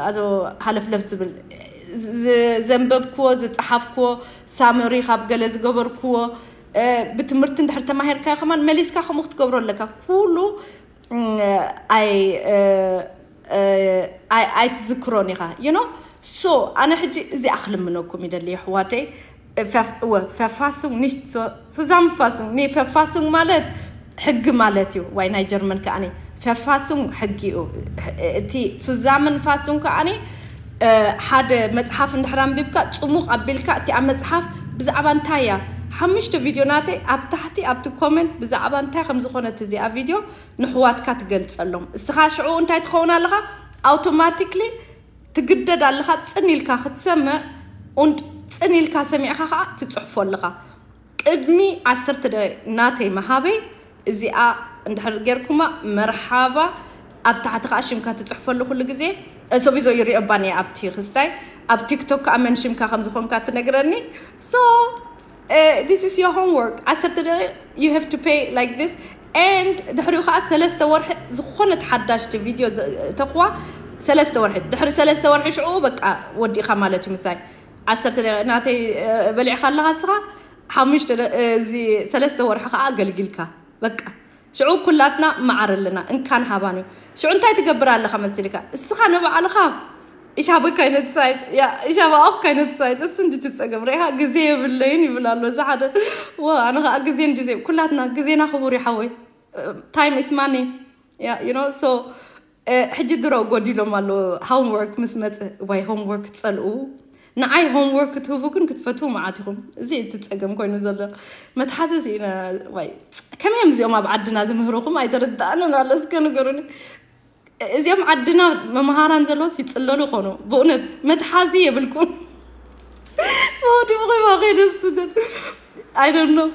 ኣዞ ሃለፍለፍ ዝብል ዘንበብክዎ ዝፀሓፍክዎ ሳመሪ ካብ ገለ ዝገበርክዎ ብትምህርቲ እንድሕር ተማሂርካዮ ከማን መሊስካ ከምኡ ክትገብሮ ኣለካ ኩሉ ኣይትዝክሮን ኢኻ you know so ኣነ ሕጂ እዚኣ ክልምነኩም ይደሊ ኣሕዋተይ Verfassung nicht so Zusammenfassung nee Verfassung ማለት ሕጊ ማለት እዩ ዋይ ናይ ጀርመን ከዓኒ Verfassung ሕጊ እዩ እቲ Zusammenfassung ከዓኒ ሓደ መፅሓፍ እንድሕር ኣንቢብካ ፅሙቕ ኣቢልካ እቲኣ መፅሓፍ ብዛዕባ እንታይ እያ ሓሙሽተ ቪድዮ ናተይ ኣብ ታሕቲ ኣብቲ ኮመንት ብዛዕባ እንታይ ከም ዝኾነት እዚኣ ቪድዮ ንሕዋትካ ትገልፀሎም እስኻ ሽዑ እንታይ ትኸውን ኣለኻ automatically ትግደድ ኣለኻ ፅን ኢልካ ክትሰምዕ und ፅን ኢልካ ሰሚዕካ ከዓ ትፅሕፎ ኣለኻ ቅድሚ ዓሰርተ ደቂቕ ናተይ መሃበይ እዚኣ እንድሕር ጌርኩማ መርሓባ ኣብ ታሕቲ ከዓ ሽምካ ትፅሕፈሉ ኩሉ ግዜ ሰቪዞ ይሪኦ ባኒ ኣብቲ ክስታይ ኣብ ቲክቶክ ከዓ መን ሽምካ ከም ዝኾንካ ትነግረኒ so this is your homework ዓሰርተ ደቂቕ you have to pay like this and ድሕሪኡ ከዓ ሰለስተ ወርሒ ዝኾነት ሓዳሽቲ ቪድዮ ተኽዋ ሰለስተ ወርሒ ድሕሪ ሰለስተ ወርሒ ሽዑ በቃ ወዲእኻ ማለት እዩ ምሳይ ዓሰርተ ደቂቕ ናተይ በሊዕካ ኣለኻ እስኻ ሓሙሽተ እዚ ሰለስተ ወርሒ ከዓ ኣገልጊልካ በቃ ሽዑ ኩላትና መዓር ኣለና እንካን ሃባን እዩ ሽዑ እንታይ ትገብር ኣለኻ መሲልካ እስኻ ንባዕልኻ Ich habe keine Zeit. Ja, ich habe auch keine Zeit. እሱ እንዲ ትፀገም ሪኢኻ ግዜ የብለይን ይብል ኣሎ እዚ ሓደ ወ ኣነ ከዓ ግዜ እንዲ ዘይ ኩላትና ግዜና ክቡር ይሓወይ time is money. Yeah, you know so ሕጂ ድሮ ጎዲሎም ኣሎ homework ምስ መፅ ዋይ homework ፀልኡ ንዓይ homework ትህቡ ግን ክትፈትዉ መዓት ኢኹም እዚ እቲ ፀገም ኮይኑ ዘሎ መትሓዚ እዚ ኢና ዋይ ከመይ እዮም እዚኦም ኣብ ዓድና ዝምህርኹም ኣይተረዳእንን ኣሎ እስከ ንገሩኒ እዚኦም ዓድና መምሃራን ዘለዎስ ይፅለሉ ይኾኑ ብእውነት መትሓዚ የብልኩም ወዲ ብኸይባ ከይደ student I don't know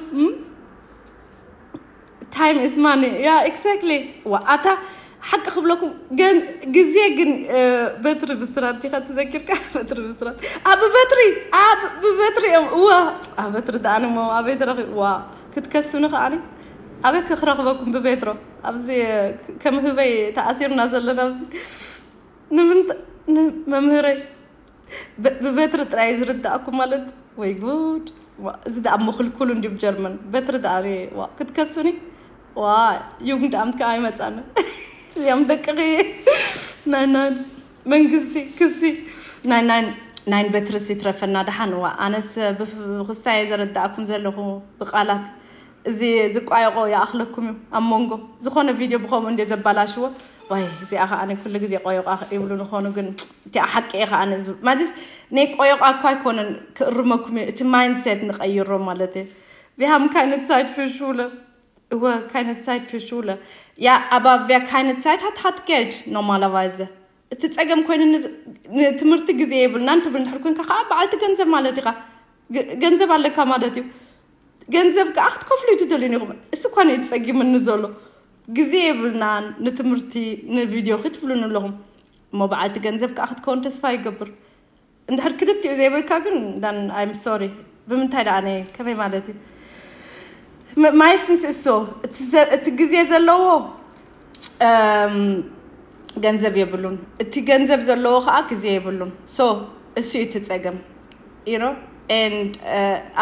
Time is money. Yeah, exactly. ዋ ኣታ ሓቂ ክብለኩም ግን ግዜ ግን በትሪ ብስራት ዲኻ ትዘኪርካ? በትሪ ብስራት ኣብ በትሪ ኣብ ብበትሪ እዮም እዋ ኣብ በትሪ ደኣኒ ሞ ኣበይ ትረኺ ዋ ክትከስኑ ከኣኒ ኣበይ ክረኽበኩም ብቤትሮ ኣብዚ ከም ህበይ ተኣሲርና ዘለና ኣብዚ ንምንታይ መምህረይ ብበትሪ ጥራይ ዝርዳእኩም ማለት ወይ ጉድ እዚ ደኣ ምኽልኩሉ እንዲብ ጀርመን በትሪ ደኣ ክትከስኒ ዋ ዩግንድ ኣምት ከዓ ኣይመፃን እዚኦም ደቅቂ ናይ ናይ መንግስቲ ክሲ ናይ ናይ ናይ በትርስ ይትረፈና ደሓን እዋ ኣነስ ብክስታየ ዘረዳእኩም ዘለኹ ብቃላት እዚ ዝቋየቆ ይኣኽለኩም እዩ ኣብ መንጎ ዝኾነ ቪድዮ ብኸምኡ እንደ ዘባላሽዎ ወይ እዚኣ ከዓ ኩሉ ግዜ ቆየቋ ይብሉ ንኾኑ ግን እቲኣ ሓቂ እየ ከዓ ማለትስ ናይ ቆየቋ እኳ ኣይኮነን ክእርመኩም እዩ እቲ mindset ንቀይሮ ማለት እዩ Wir haben keine Zeit für Schule. Uwe, keine Zeit für Schule. Ja, aber wer keine Zeit hat, hat Geld normalerweise. እቲ ጸገም ኮይኑ ንትምህርቲ ግዜ የብልናን ትብል እንድሕር ኮንካ ከዓ በዓልቲ ገንዘብ ማለት ኢኻ ገንዘብ ኣለካ ማለት እዩ ገንዘብ ከዓ ክትከፍሉ እዩ ትደልዩን ኢኹም እሱ እኳ እዩ ጸጊምኒ ዘሎ ግዜ የብልናን ንትምህርቲ ንቪድዮ ክትብሉን ኣለኹም እሞ በዓልቲ ገንዘብ ከዓ ክትከውን ተስፋ ይገብር እንድሕር ክልቲኡ ዘይብልካ ግን ዳን ኣይም ሶሪ ብምንታይ ደኣ ነ ከመይ ማለት እዩ ማይስንስ እሶ እቲ ግዜ ዘለዎ ገንዘብ የብሉን እቲ ገንዘብ ዘለዎ ከዓ ግዜ የብሉን so እሱ እዩ እቲ ፀገም you know and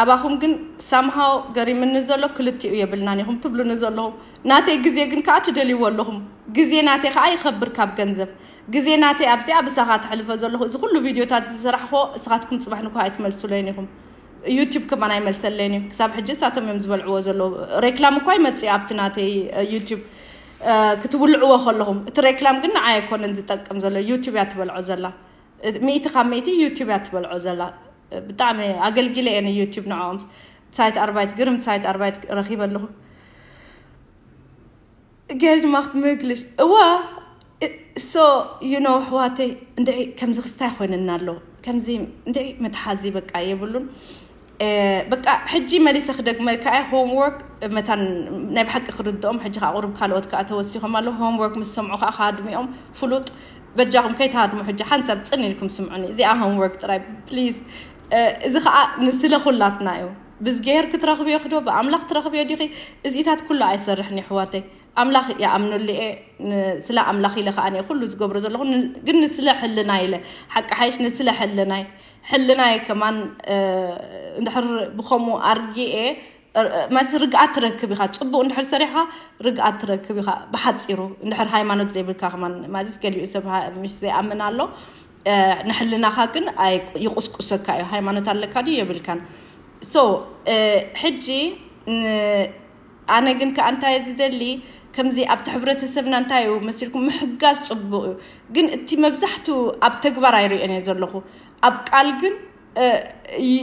ኣባኹም ግን somehow ገሪምኒ ዘሎ ክልቲኡ የብልናን ኢኹም ትብሉኒ ዘለኹም ናተይ ግዜ ግን ከዓ ትደልይዎ ኣለኹም ግዜ ናተይ ከዓ ይኸብር ካብ ገንዘብ ግዜ ናተይ ኣብዚኣ ብሳኻ ተሕልፎ ዘለኹ እዚ ኩሉ ቪድዮታት ዝሰራሕኮ እስኻትኩም ፅባሕ ንኳ ኣይትመልሱለይን ኢኹም ዩቲብ ከማን ኣይመልሰለይን እዩ ክሳብ ሕጂ እሳቶም እዮም ዝበልዕዎ ዘለዉ ሬክላም እኳ ይመፅእ ኣብቲ ናተይ ዩቲብ ክትውልዕዎ ከለኹም እቲ ሬክላም ግን ንዓይ ኣይኮነን ዝጠቅም ዘሎ ዩቲብ እያ ትበልዖ ዘላ ሚእቲ ካብ ሚእቲ ዩቲብ እያ ትበልዖ ዘላ ብጣዕሚ ኣገልጊለ እየ ንዩቲብ ንዕኦም ሳይት ኣርባይት ግርም ሳይት ኣርባይት ረኺበ ኣለኹ Geld macht möglich. እዋ so you know ኣሕዋተይ እንድዒ ከምዚ ክስታይ ኮይንና ኣሎ ከምዚ እንድዒ መትሓዚ በቃ የብሉን በቃ ሕጂ መሊሰ ክደግመልካ እየ homework መታን ናይ ብሓቂ ክርድኦም ሕጂ ከዓ ቁሩብ ካልኦት ከዓ ተወሲኾም ኣለዉ homework ምስ ሰምዑ ከዓ ክሃድሙ እዮም ፍሉጥ በጃኹም ከይትሃድሙ ሕጂ ሓንሳብ ፅን ኢልኩም ስምዑኒ እዚኣ homework ጥራይ please እዚ ከዓ ንስለ ኩላትና እዩ ብዝገሄር ክትረኽብዮ ክዶ ብኣምላኽ ትረኽብዮ ዲኺ እዚኢታት ኩሉ ኣይሰርሕን የሕዋተይ ኣምላኽ ይኣምነሉ እየ ስለ ኣምላኽ ኢለ ከዓ ኩሉ ዝገብሮ ዘለኹ ግን ንስለ ሕልናይ ኢለ ሓቂ ሓይሽ ንስለ ሕልናይ ሕልናይ ከማን እንድሕር ብኸምኡ ኣርጊኤ ማለት ርግኣት ትረክብ ኢኻ ፅቡቅ እንድሕር ሰሪሕኻ ርግኣት ትረክብ ኢኻ ብሓፂሩ እንድሕር ሃይማኖት ዘይብልካ ከማን ማለት ገሊኡ ሰብ ምሽ ዘይኣምን ኣሎ ንሕልናኻ ግን ይቁስቁሰካ እዩ ሃይማኖት ኣለካ ድዩ የብልካን so ሕጂ ኣነ ግን ከዓ እንታይ ዝደሊ ከምዚ ኣብቲ ሕብረተሰብና እንታይ እዩ መሲልኩም ምሕጋዝ ፅቡቅ እዩ ግን እቲ መብዛሕትኡ ኣብ ተግባር ኣይርእዮን እየ ዘለኹ ኣብ ቃል ግን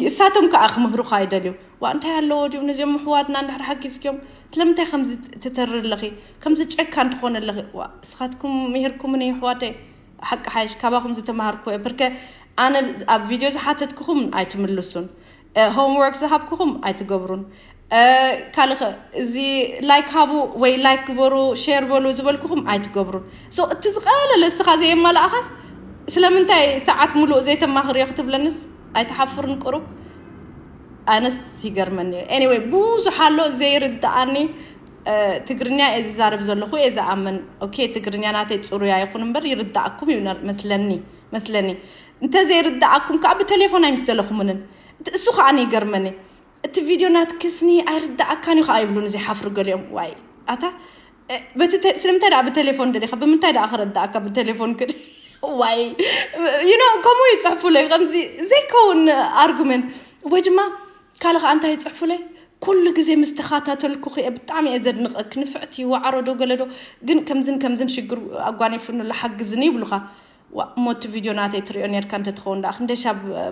እሳቶም ከዓ ክምህሩካ ይደልዩ ዋ እንታይ ኣለዎ ድዩ ነዚኦም ምሕዋትና እንድሕር ሓጊዝክዮም ስለምንታይ ከምዚ ትተሪ ኣለኺ ከምዚ ጨካን ትኾነ ኣለኺ ዋ እስኻትኩም ምሂርኩምኒ ይሕዋተይ ሓቂ ሓይሽ ካባኹም ዝተማሃርኩ እየ ብርከ ኣነ ኣብ ቪድዮ ዝሓተትክኹም ኣይትምልሱን homework ዝሃብክኹም ኣይትገብሩን ካልኸ እዚ like ሃቡ ወይ like ግበሩ share በሉ ዝበልክኹም ኣይትገብሩን so እቲ ዝቐለለ እስኻ ዘየማላእኻስ ስለምንታይ ሰዓት ሙሉእ ዘይተማኽርዮ ክትብለንስ ኣይትሓፍርን ቁሩብ ኣነስ ይገርመኒ እዩ anyway ብዙሕ ኣሎ ዘይርድኣኒ ትግርኛ እየ ዝዛረብ ዘለኹ እየ ዝኣምን okay ትግርኛ ናተይ ፅሩይ ኣይኹን እምበር ይርዳእኩም እዩ መስለኒ መስለኒ እንተዘይርዳእኩም ከዓ ብቴሌፎን ኣይምስደለኹምንን እሱ ከዓ ይገርመኒ እቲ ቪድዮ ናትክስኒ ኣይርዳእካን እዩ ከዓ ይብሉን ዘይሓፍሩ ገሊኦም ዋይ ኣታ ስለምንታይ ደኣ ብቴሌፎን ደሊኻ ብምንታይ ደኣ ክረዳእካ ብቴሌፎን ክድ ዋይ you know ከምኡ ይፅሕፉለይ ከምዚ ዘይከውን argument ወይ ድማ ካልእ ከዓ እንታይ ይፅሕፉለይ ኩሉ ግዜ ምስ ተኸታተልኩ ክየ ብጣዕሚ እየ ዘድንቐክ ንፍዕቲ ዋዕሮ ዶ ገለ ዶ ግን ከምዝን ከምዝን ሽግር ኣጓኒፉኒ ኣሎ ሓግዝኒ ይብሉኻ ዋ እሞ እቲ ቪድዮ ናተይ ትሪኦ ኔርካ እንተትኸውን ደኣ ክንደሻ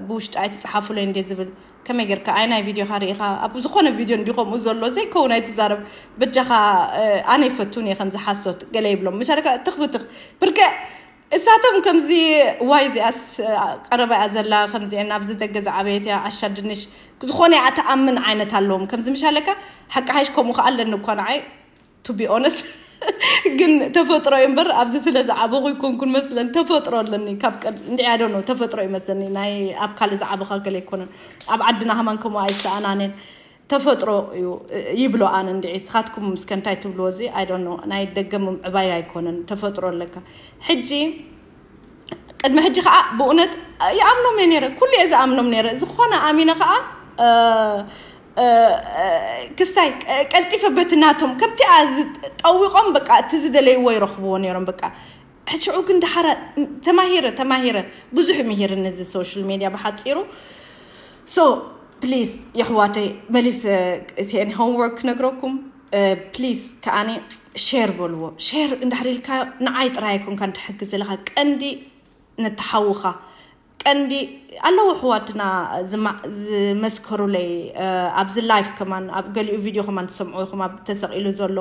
ብውሽጢ ኣይትፅሓፉለይ እንዴ ዝብል ከመይ ጌርካ ኣይ ናይ ቪድዮኻ ርኢኻ ኣብ ዝኾነ ቪድዮ እንዲ ከምኡ ዘሎ ዘይከውን ኣይትዛረብ በጃኻ ኣነ ይፈቱን እየ ከምዚ ሓሶት ገለ ይብሎም መሻረካ ትኽብትኽ ብርከ እሳቶም ከምዚ ዋይ እዚኣስ ቀረባ እያ ዘላ ከምዚአን ኣብዚ ደገ ዝዓበየት እያ ዓሻ ድንሽ ዝኾነ እያ ትኣምን ዓይነት ኣለዎም ከምዚ ምሻለካ ሓቂ ሓይሽ ከምኡ ከዓ ኣለኒ እኳ ንዓይ to be honest ግን ተፈጥሮ እዩ እምበር ኣብዚ ስለ ዝዓበኹ ይኮንኩን መስለን ተፈጥሮ ኣለኒ ካብ ቀድ እንዲ I don't know ተፈጥሮ እዩ መስለኒ ናይ ኣብ ካልእ ዝዓበኻ ገለ ኣይኮነን ኣብ ዓድና ከማን ከምኡ ኣይሰኣናንን ተፈጥሮ እዩ ይብሎ ኣነ እንዲ ስኻትኩም እስከ እንታይ ትብልዎ እዚ I don't know ናይ ደገ ምዕባይ ኣይኮነን ተፈጥሮ ኣለካ ሕጂ ቅድሚ ሕጂ ከዓ ብእውነት ይኣምኖም እየ ነረ ኩሉ እየ ዝኣምኖም ነረ ዝኾነ ኣሚነ ከዓ ክስታይ ቀልጢፈ በቲ ናቶም ከምቲ ጠዊቆም በቃ እቲ ዝደለይዎ ይረኽብዎ ነይሮም በቃ ሽዑ ግን ደሓራ ተማሂረ ተማሂረ ብዙሕ ምሂር ነዚ social media ብሓፂሩ so please የሕዋተይ መሊስ እቲ homework ክነግረኩም please ከኣኒ share በልዎ share እንድሕር ኢልካ ንዓይ ጥራይ ኣይኮንካ ትሕግዝ ዘለካ ቀንዲ ነተሓውኻ ቀንዲ ኣለዉ ኣሕዋትና ዝመስከሩለይ ኣብዚ live ከማን ኣብ ገሊኡ video ከማን ትሰምዑ ኢኹም ኣብ ተሰቒሉ ዘሎ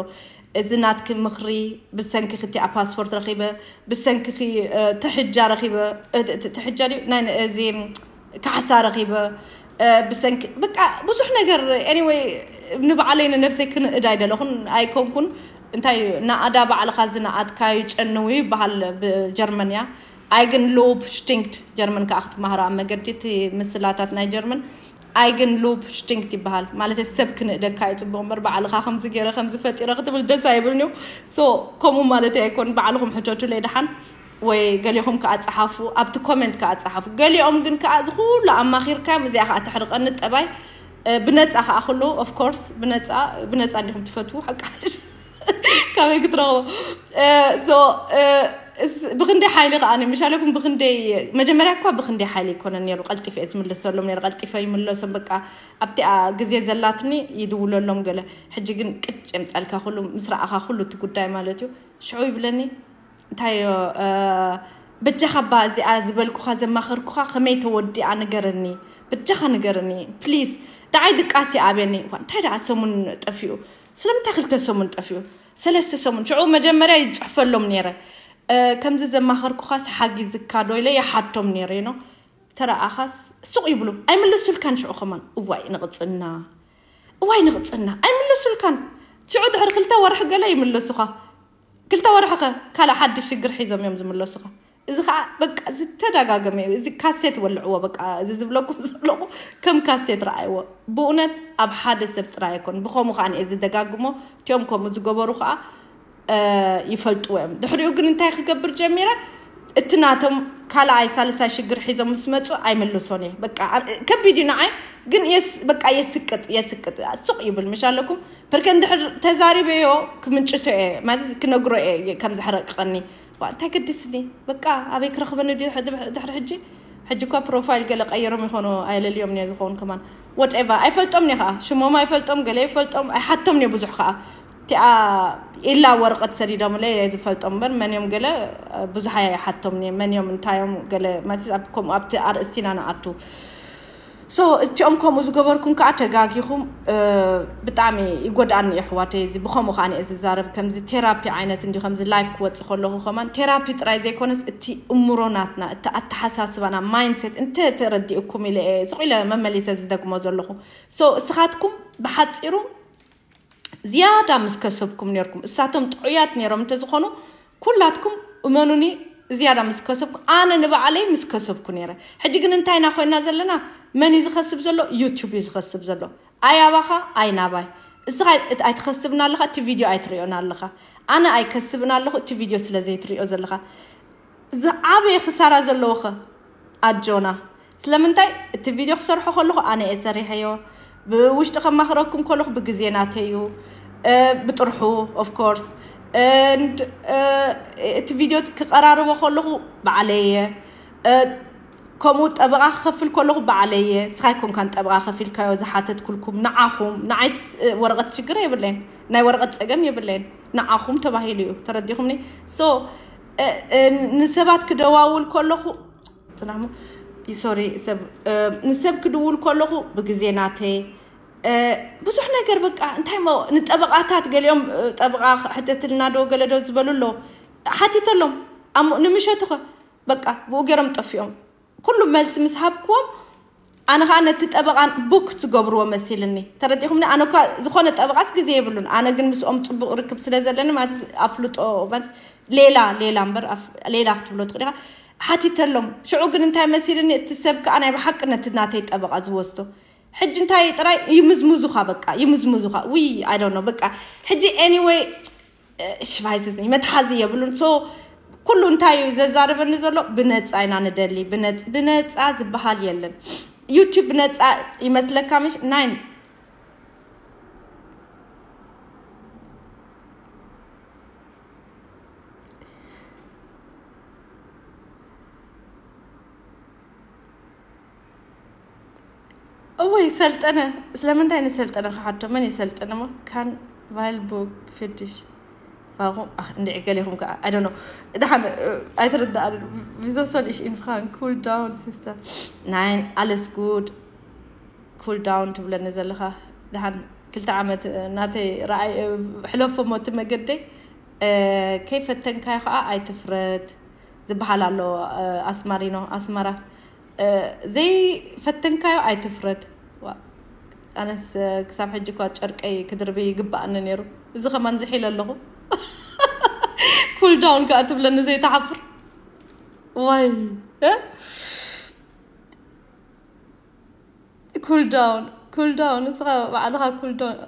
እዚ ናትኪ ምኽሪ ብሰንኪ ክቲኣ ፓስፖርት ረኺበ ብሰንኪ ትሕጃ ረኺበ ትሕጃ ድዩ ናይ እዚ ካሕሳ ረኺበ ብሰንኪ በቃ ብዙሕ ነገር anyway ንባዕለይ ንነብሰይ ክንእድ ኣይደለኹን ኣይኮንኩን እንታይ ናእዳ ባዕልኻ ዝነኣድካዩ ጨንው ይበሃል ብጀርመንያ ኣይግን ሎብ ሽቲንክት ጀርመን ከዓ ክትመሃሮ ኣብ መገዲ እቲ ምስላታት ናይ ጀርመን ኣይግን ሎብ ሽቲንክት ይበሃል ማለት ሰብ ክንእደካ እዩ ፅቡቅ እምበር ባዕልኻ ከምዚ ገይረ ከምዚ ፈጢረ ክትብል ደስ ኣይብልንዩ so ከምኡ ማለት ኣይኮን ባዕልኹም ሕተቱለይ ደሓን ወይ ገሊኹም ከዓ ፀሓፉ ኣብቲ ኮመንት ከዓ ፀሓፉ ገሊኦም ግን ከዓ እዚ ኩሉ ኣማኺርካዮም እዚኣ ከዓ ተሕርቀኒ ጠባይ ብነፃ ከዓ ክሉ of course ብነፃ ብነፃ እንዲኹም ትፈትዉ ሓቃሽ ካበይ ክትረኽቦ so ብክንደይ ሓይሊ ከዓ ምሻለኩም ብክንደይ መጀመርያ እኳ ብክንደይ ሓይሊ ይኮነ ነሩ ቀልጢፈ እየ ዝምልሰሎም ነሩ ቀልጢፈ ይምለሶም በቃ ኣብቲኣ ግዜ ዘላትኒ ይድውለሎም ገለ ሕጂ ግን ቅጭ የምፃልካ ኩሉ ምስ ረኣኻ ኩሉ እቲ ጉዳይ ማለት እዩ ሽዑ ይብለኒ እንታይ በጃኻ ባ እዚኣ ዝበልኩኻ ዘማኸርኩኻ ከመይ ተወዲኣ ንገረኒ በጃኻ ንገረኒ ፕሊስ ደዓይ ድቃስ ይኣብየኒ እንታይ ደኣ ሰሙን ጠፊኡ ስለምንታይ ክልተ ሰሙን ጠፊኡ ሰለስተ ሰሙን ሽዑ መጀመርያ ይፅሕፈሎም ነይረ ከምዚ ዘማኸርኩኻስ ሓጊዝካ ዶ ኢለ ይሓቶም ነይረ ኖ ተረኣኻስ ሱቕ ይብሉ ኣይምልሱልካን ሽዑ ከማን እዋይ ንቕፅና እዋይ ንቕፅና ኣይምልሱልካን ሽዑ ድሕሪ ክልተ ወርሒ ገለ ይምለሱኻ ክልተ ወርሒ ኸ ካልእ ሓድሽ ሽግር ሒዞም እዮም ዝምለሱኻ እዚ ከዓ በቃ ዝተደጋገመ እዩ እዚ ካሴት ወልዕዎ በቃ እዚ ዝብለኩም ዘለኹ ከም ካሴት ረኣይዎ ብእውነት ኣብ ሓደ ሰብ ጥራይ ኣይኮን ብኸምኡ ከዓ ንየ ዝደጋግሞ እቲኦም ከምኡ ዝገበሩ ከዓ ይፈልጥዎ እዮም ድሕሪኡ ግን እንታይ ክገብር ጀሚረ እቲ ናቶም ካልኣይ ሳልሳይ ሽግር ሒዞም ምስ መፁ ኣይምልሶን እየ በቃ ከቢድ እዩ ንዓይ ግን በቃ የስቅጥ የስቅጥ ሱቕ ይብል ምሽ ኣለኩም ፐርከ እንድሕር ተዛሪበዮ ክምንጭቶ እየ ማለት ክነግሮ እየ ከም ዘሕረቅቀኒ እንታይ ገድስኒ በቃ ኣበይ ክረኽበኒ ድሕሪ ሕጂ ሕጂ እኳ ፕሮፋይል ገለ ቀይሮም ይኾኑ ኣየለልዮም እየ ዝኸውን ከማን ወትኤቨር ኣይፈልጦም እየ ከዓ ሽሞም ኣይፈልጦም ገለ ይፈልጦም ኣይሓቶም እየ ብዙሕ ከዓ እቲኣ ኢላ ወረቐት ሰዲዶምለ ዝፈልጦም እምበር መን እዮም ገለ ብዙሕ ኣይሓቶም እየ መን እዮም እንታዮም ገለ ማለት ከምኡ ኣብቲ ኣርእስቲና ንኣቱ so እቲኦም ከምኡ ዝገበርኩም ከዓ ተጋጊኹም ብጣዕሚ ይጎድኣኒ የሕዋተይ እዚ ብኸምኡ ከዓ እየ ዝዛረብ ከምዚ ቴራፒ ዓይነት እንዲ ከምዚ ላይፍ ክወፅእ ከለኹ ከማን ቴራፒ ጥራይ ዘይኮነስ እቲ እምሮ ናትና እቲ ኣተሓሳስባና ማይንሴት እንተ ተረዲእኩም ኢለ እየ ስቕ ኢለ መመሊሰ ዝደግሞ ዘለኹ so እስኻትኩም ብሓፂሩ ዝያዳ ምስ ከሰብኩም ነርኩም እሳቶም ጥዑያት ነሮም እንተዝኾኑ ኩላትኩም እመኑኒ ዝያዳ ምስ ከሰብኩ ኣነ ንባዕለይ ምስ ከሰብኩ ነረ ሕጂ ግን እንታይና ኮይና ዘለና መን እዩ ዝኸስብ ዘሎ ዩቱብ እዩ ዝኸስብ ዘሎ ኣይ ኣባኻ ኣይ ናባይ እስኻ ኣይትኸስብን ኣለኻ እቲ ቪድዮ ኣይትሪኦን ኣለኻ ኣነ ኣይከስብን ኣለኹ እቲ ቪድዮ ስለ ዘይትሪኦ ዘለኻ ዝዓበየ ክሳራ ዘለዎኸ ኣጆና ስለምንታይ እቲ ቪድዮ ክሰርሖ ከለኹ ኣነ እየ ሰሪሐዮ ብውሽጢ ከማኽረኩም ከለኹ ብግዜ ናተዩ ብጥርሑ of course and እቲ ቪድዮ ክቀራርቦ ከለኹ ባዕለየ ከምኡ ጠበቓ ክኸፍል ከለኹ ባዕለየ ስኻይ ኮንካን ጠበቓ ከፊልካዮ ዝሓተትኩልኩም ንዓኹም ንዓይት ወረቐት ሽግር የብለይን ናይ ወረቐት ፀገም የብለይን ንዓኹም ተባሂሉ እዩ ተረዲኹምኒ so ንሰባት ክደዋውል ከለኹ ፅናሞ ሶሪ ሰብ ንሰብ ክድውል ከለኹ ብግዜ ናተይ ብዙሕ ነገር በቃ እንታይ ንጠበቃታት ገሊኦም ጠበቃ ሕተትልና ዶ ገለ ዶ ዝበሉ ኣሎ ሓቲተሎም ንምሸቱ ኸ በቃ ብኡ ገይሮም ጠፊኦም ኩሉ መልሲ ምስ ሃብክዎም ኣነ ከዓ ነቲ ጠበቓ ቡክ ትገብርዎ መሲልኒ። ተረዲኹምኒ? ኣነ እኳ ዝኾነ ጠበቓስ ግዜ የብሉን። ኣነ ግን ምስኦም ፅቡቕ ርክብ ስለ ዘለኒ፣ ማለት ኣፍልጦ፣ ማለት ሌላ ሌላ እምበር ኣፍ- ሌላ ክትብሎ ትኽእል ኢኻ። ሓቲተሎም። ሽዑ ግን እንታይ መሲልኒ፣ እቲ ሰብ ከዓ ናይ ብሓቂ ነቲ ናተይ ጠበቓ ዝወስዶ። ሕጂ እንታይ ጥራይ ይምዝምዙኻ፣ በቃ ይምዝምዙኻ። ውይ፣ I don't know፣ በቃ ሕጂ anyway፣ ሽቫይስስ መትሓዚ የብሉን። So ኩሉ እንታይ እዩ ዘዛርበኒ ዘሎ? ብነፃ ኢና ንደሊ። ብነፅ- ብነፃ ዝበሃል የለን። ዩቲዩብ ነፃ ይመስለካ? ምሽ ናይ እወይ ሰልጠነ፣ ስለምንታይ ንሰልጠነ ክሓቶ? መን እዩ ሰልጠነ? ሞ ካን ቫይል ቡክ ፊድሽ ፋኹም እንድዒ ገሌኹም ከዓ፣ I don't know። ደሓን ኣይትርዳእ። ቪዞ ሶል ኢሽ ኢንፍራን ኩል ዳውን ሲስተር ናይን ኣለስ ጉድ ኩል ዳውን ትብለኒ ዘለኻ። ደሓን ክልተ ዓመት ናተይ ረኣይ ሕለፎ ሞቲ መገደይ ከይፈተንካዮ ከዓ ኣይትፍረት ዝበሃል ኣሎ። ኣስማሪኖ ኣስመራ ዘይፈተንካዮ ኣይትፍረት። ኣነስ ክሳብ ሕጂ እኳ ጨርቀይ ክድርቢ ይግባኣኒ ነይሩ። እዚ ከማን ዝሒለ ኣለኹ። ኩል ዳውን ከዓ ትብለኒ ዘይትሓፍር። ዋይ ኩል ዳውን ኩል ዳውን እስኻ ባዕልኻ ኩል ዳውን።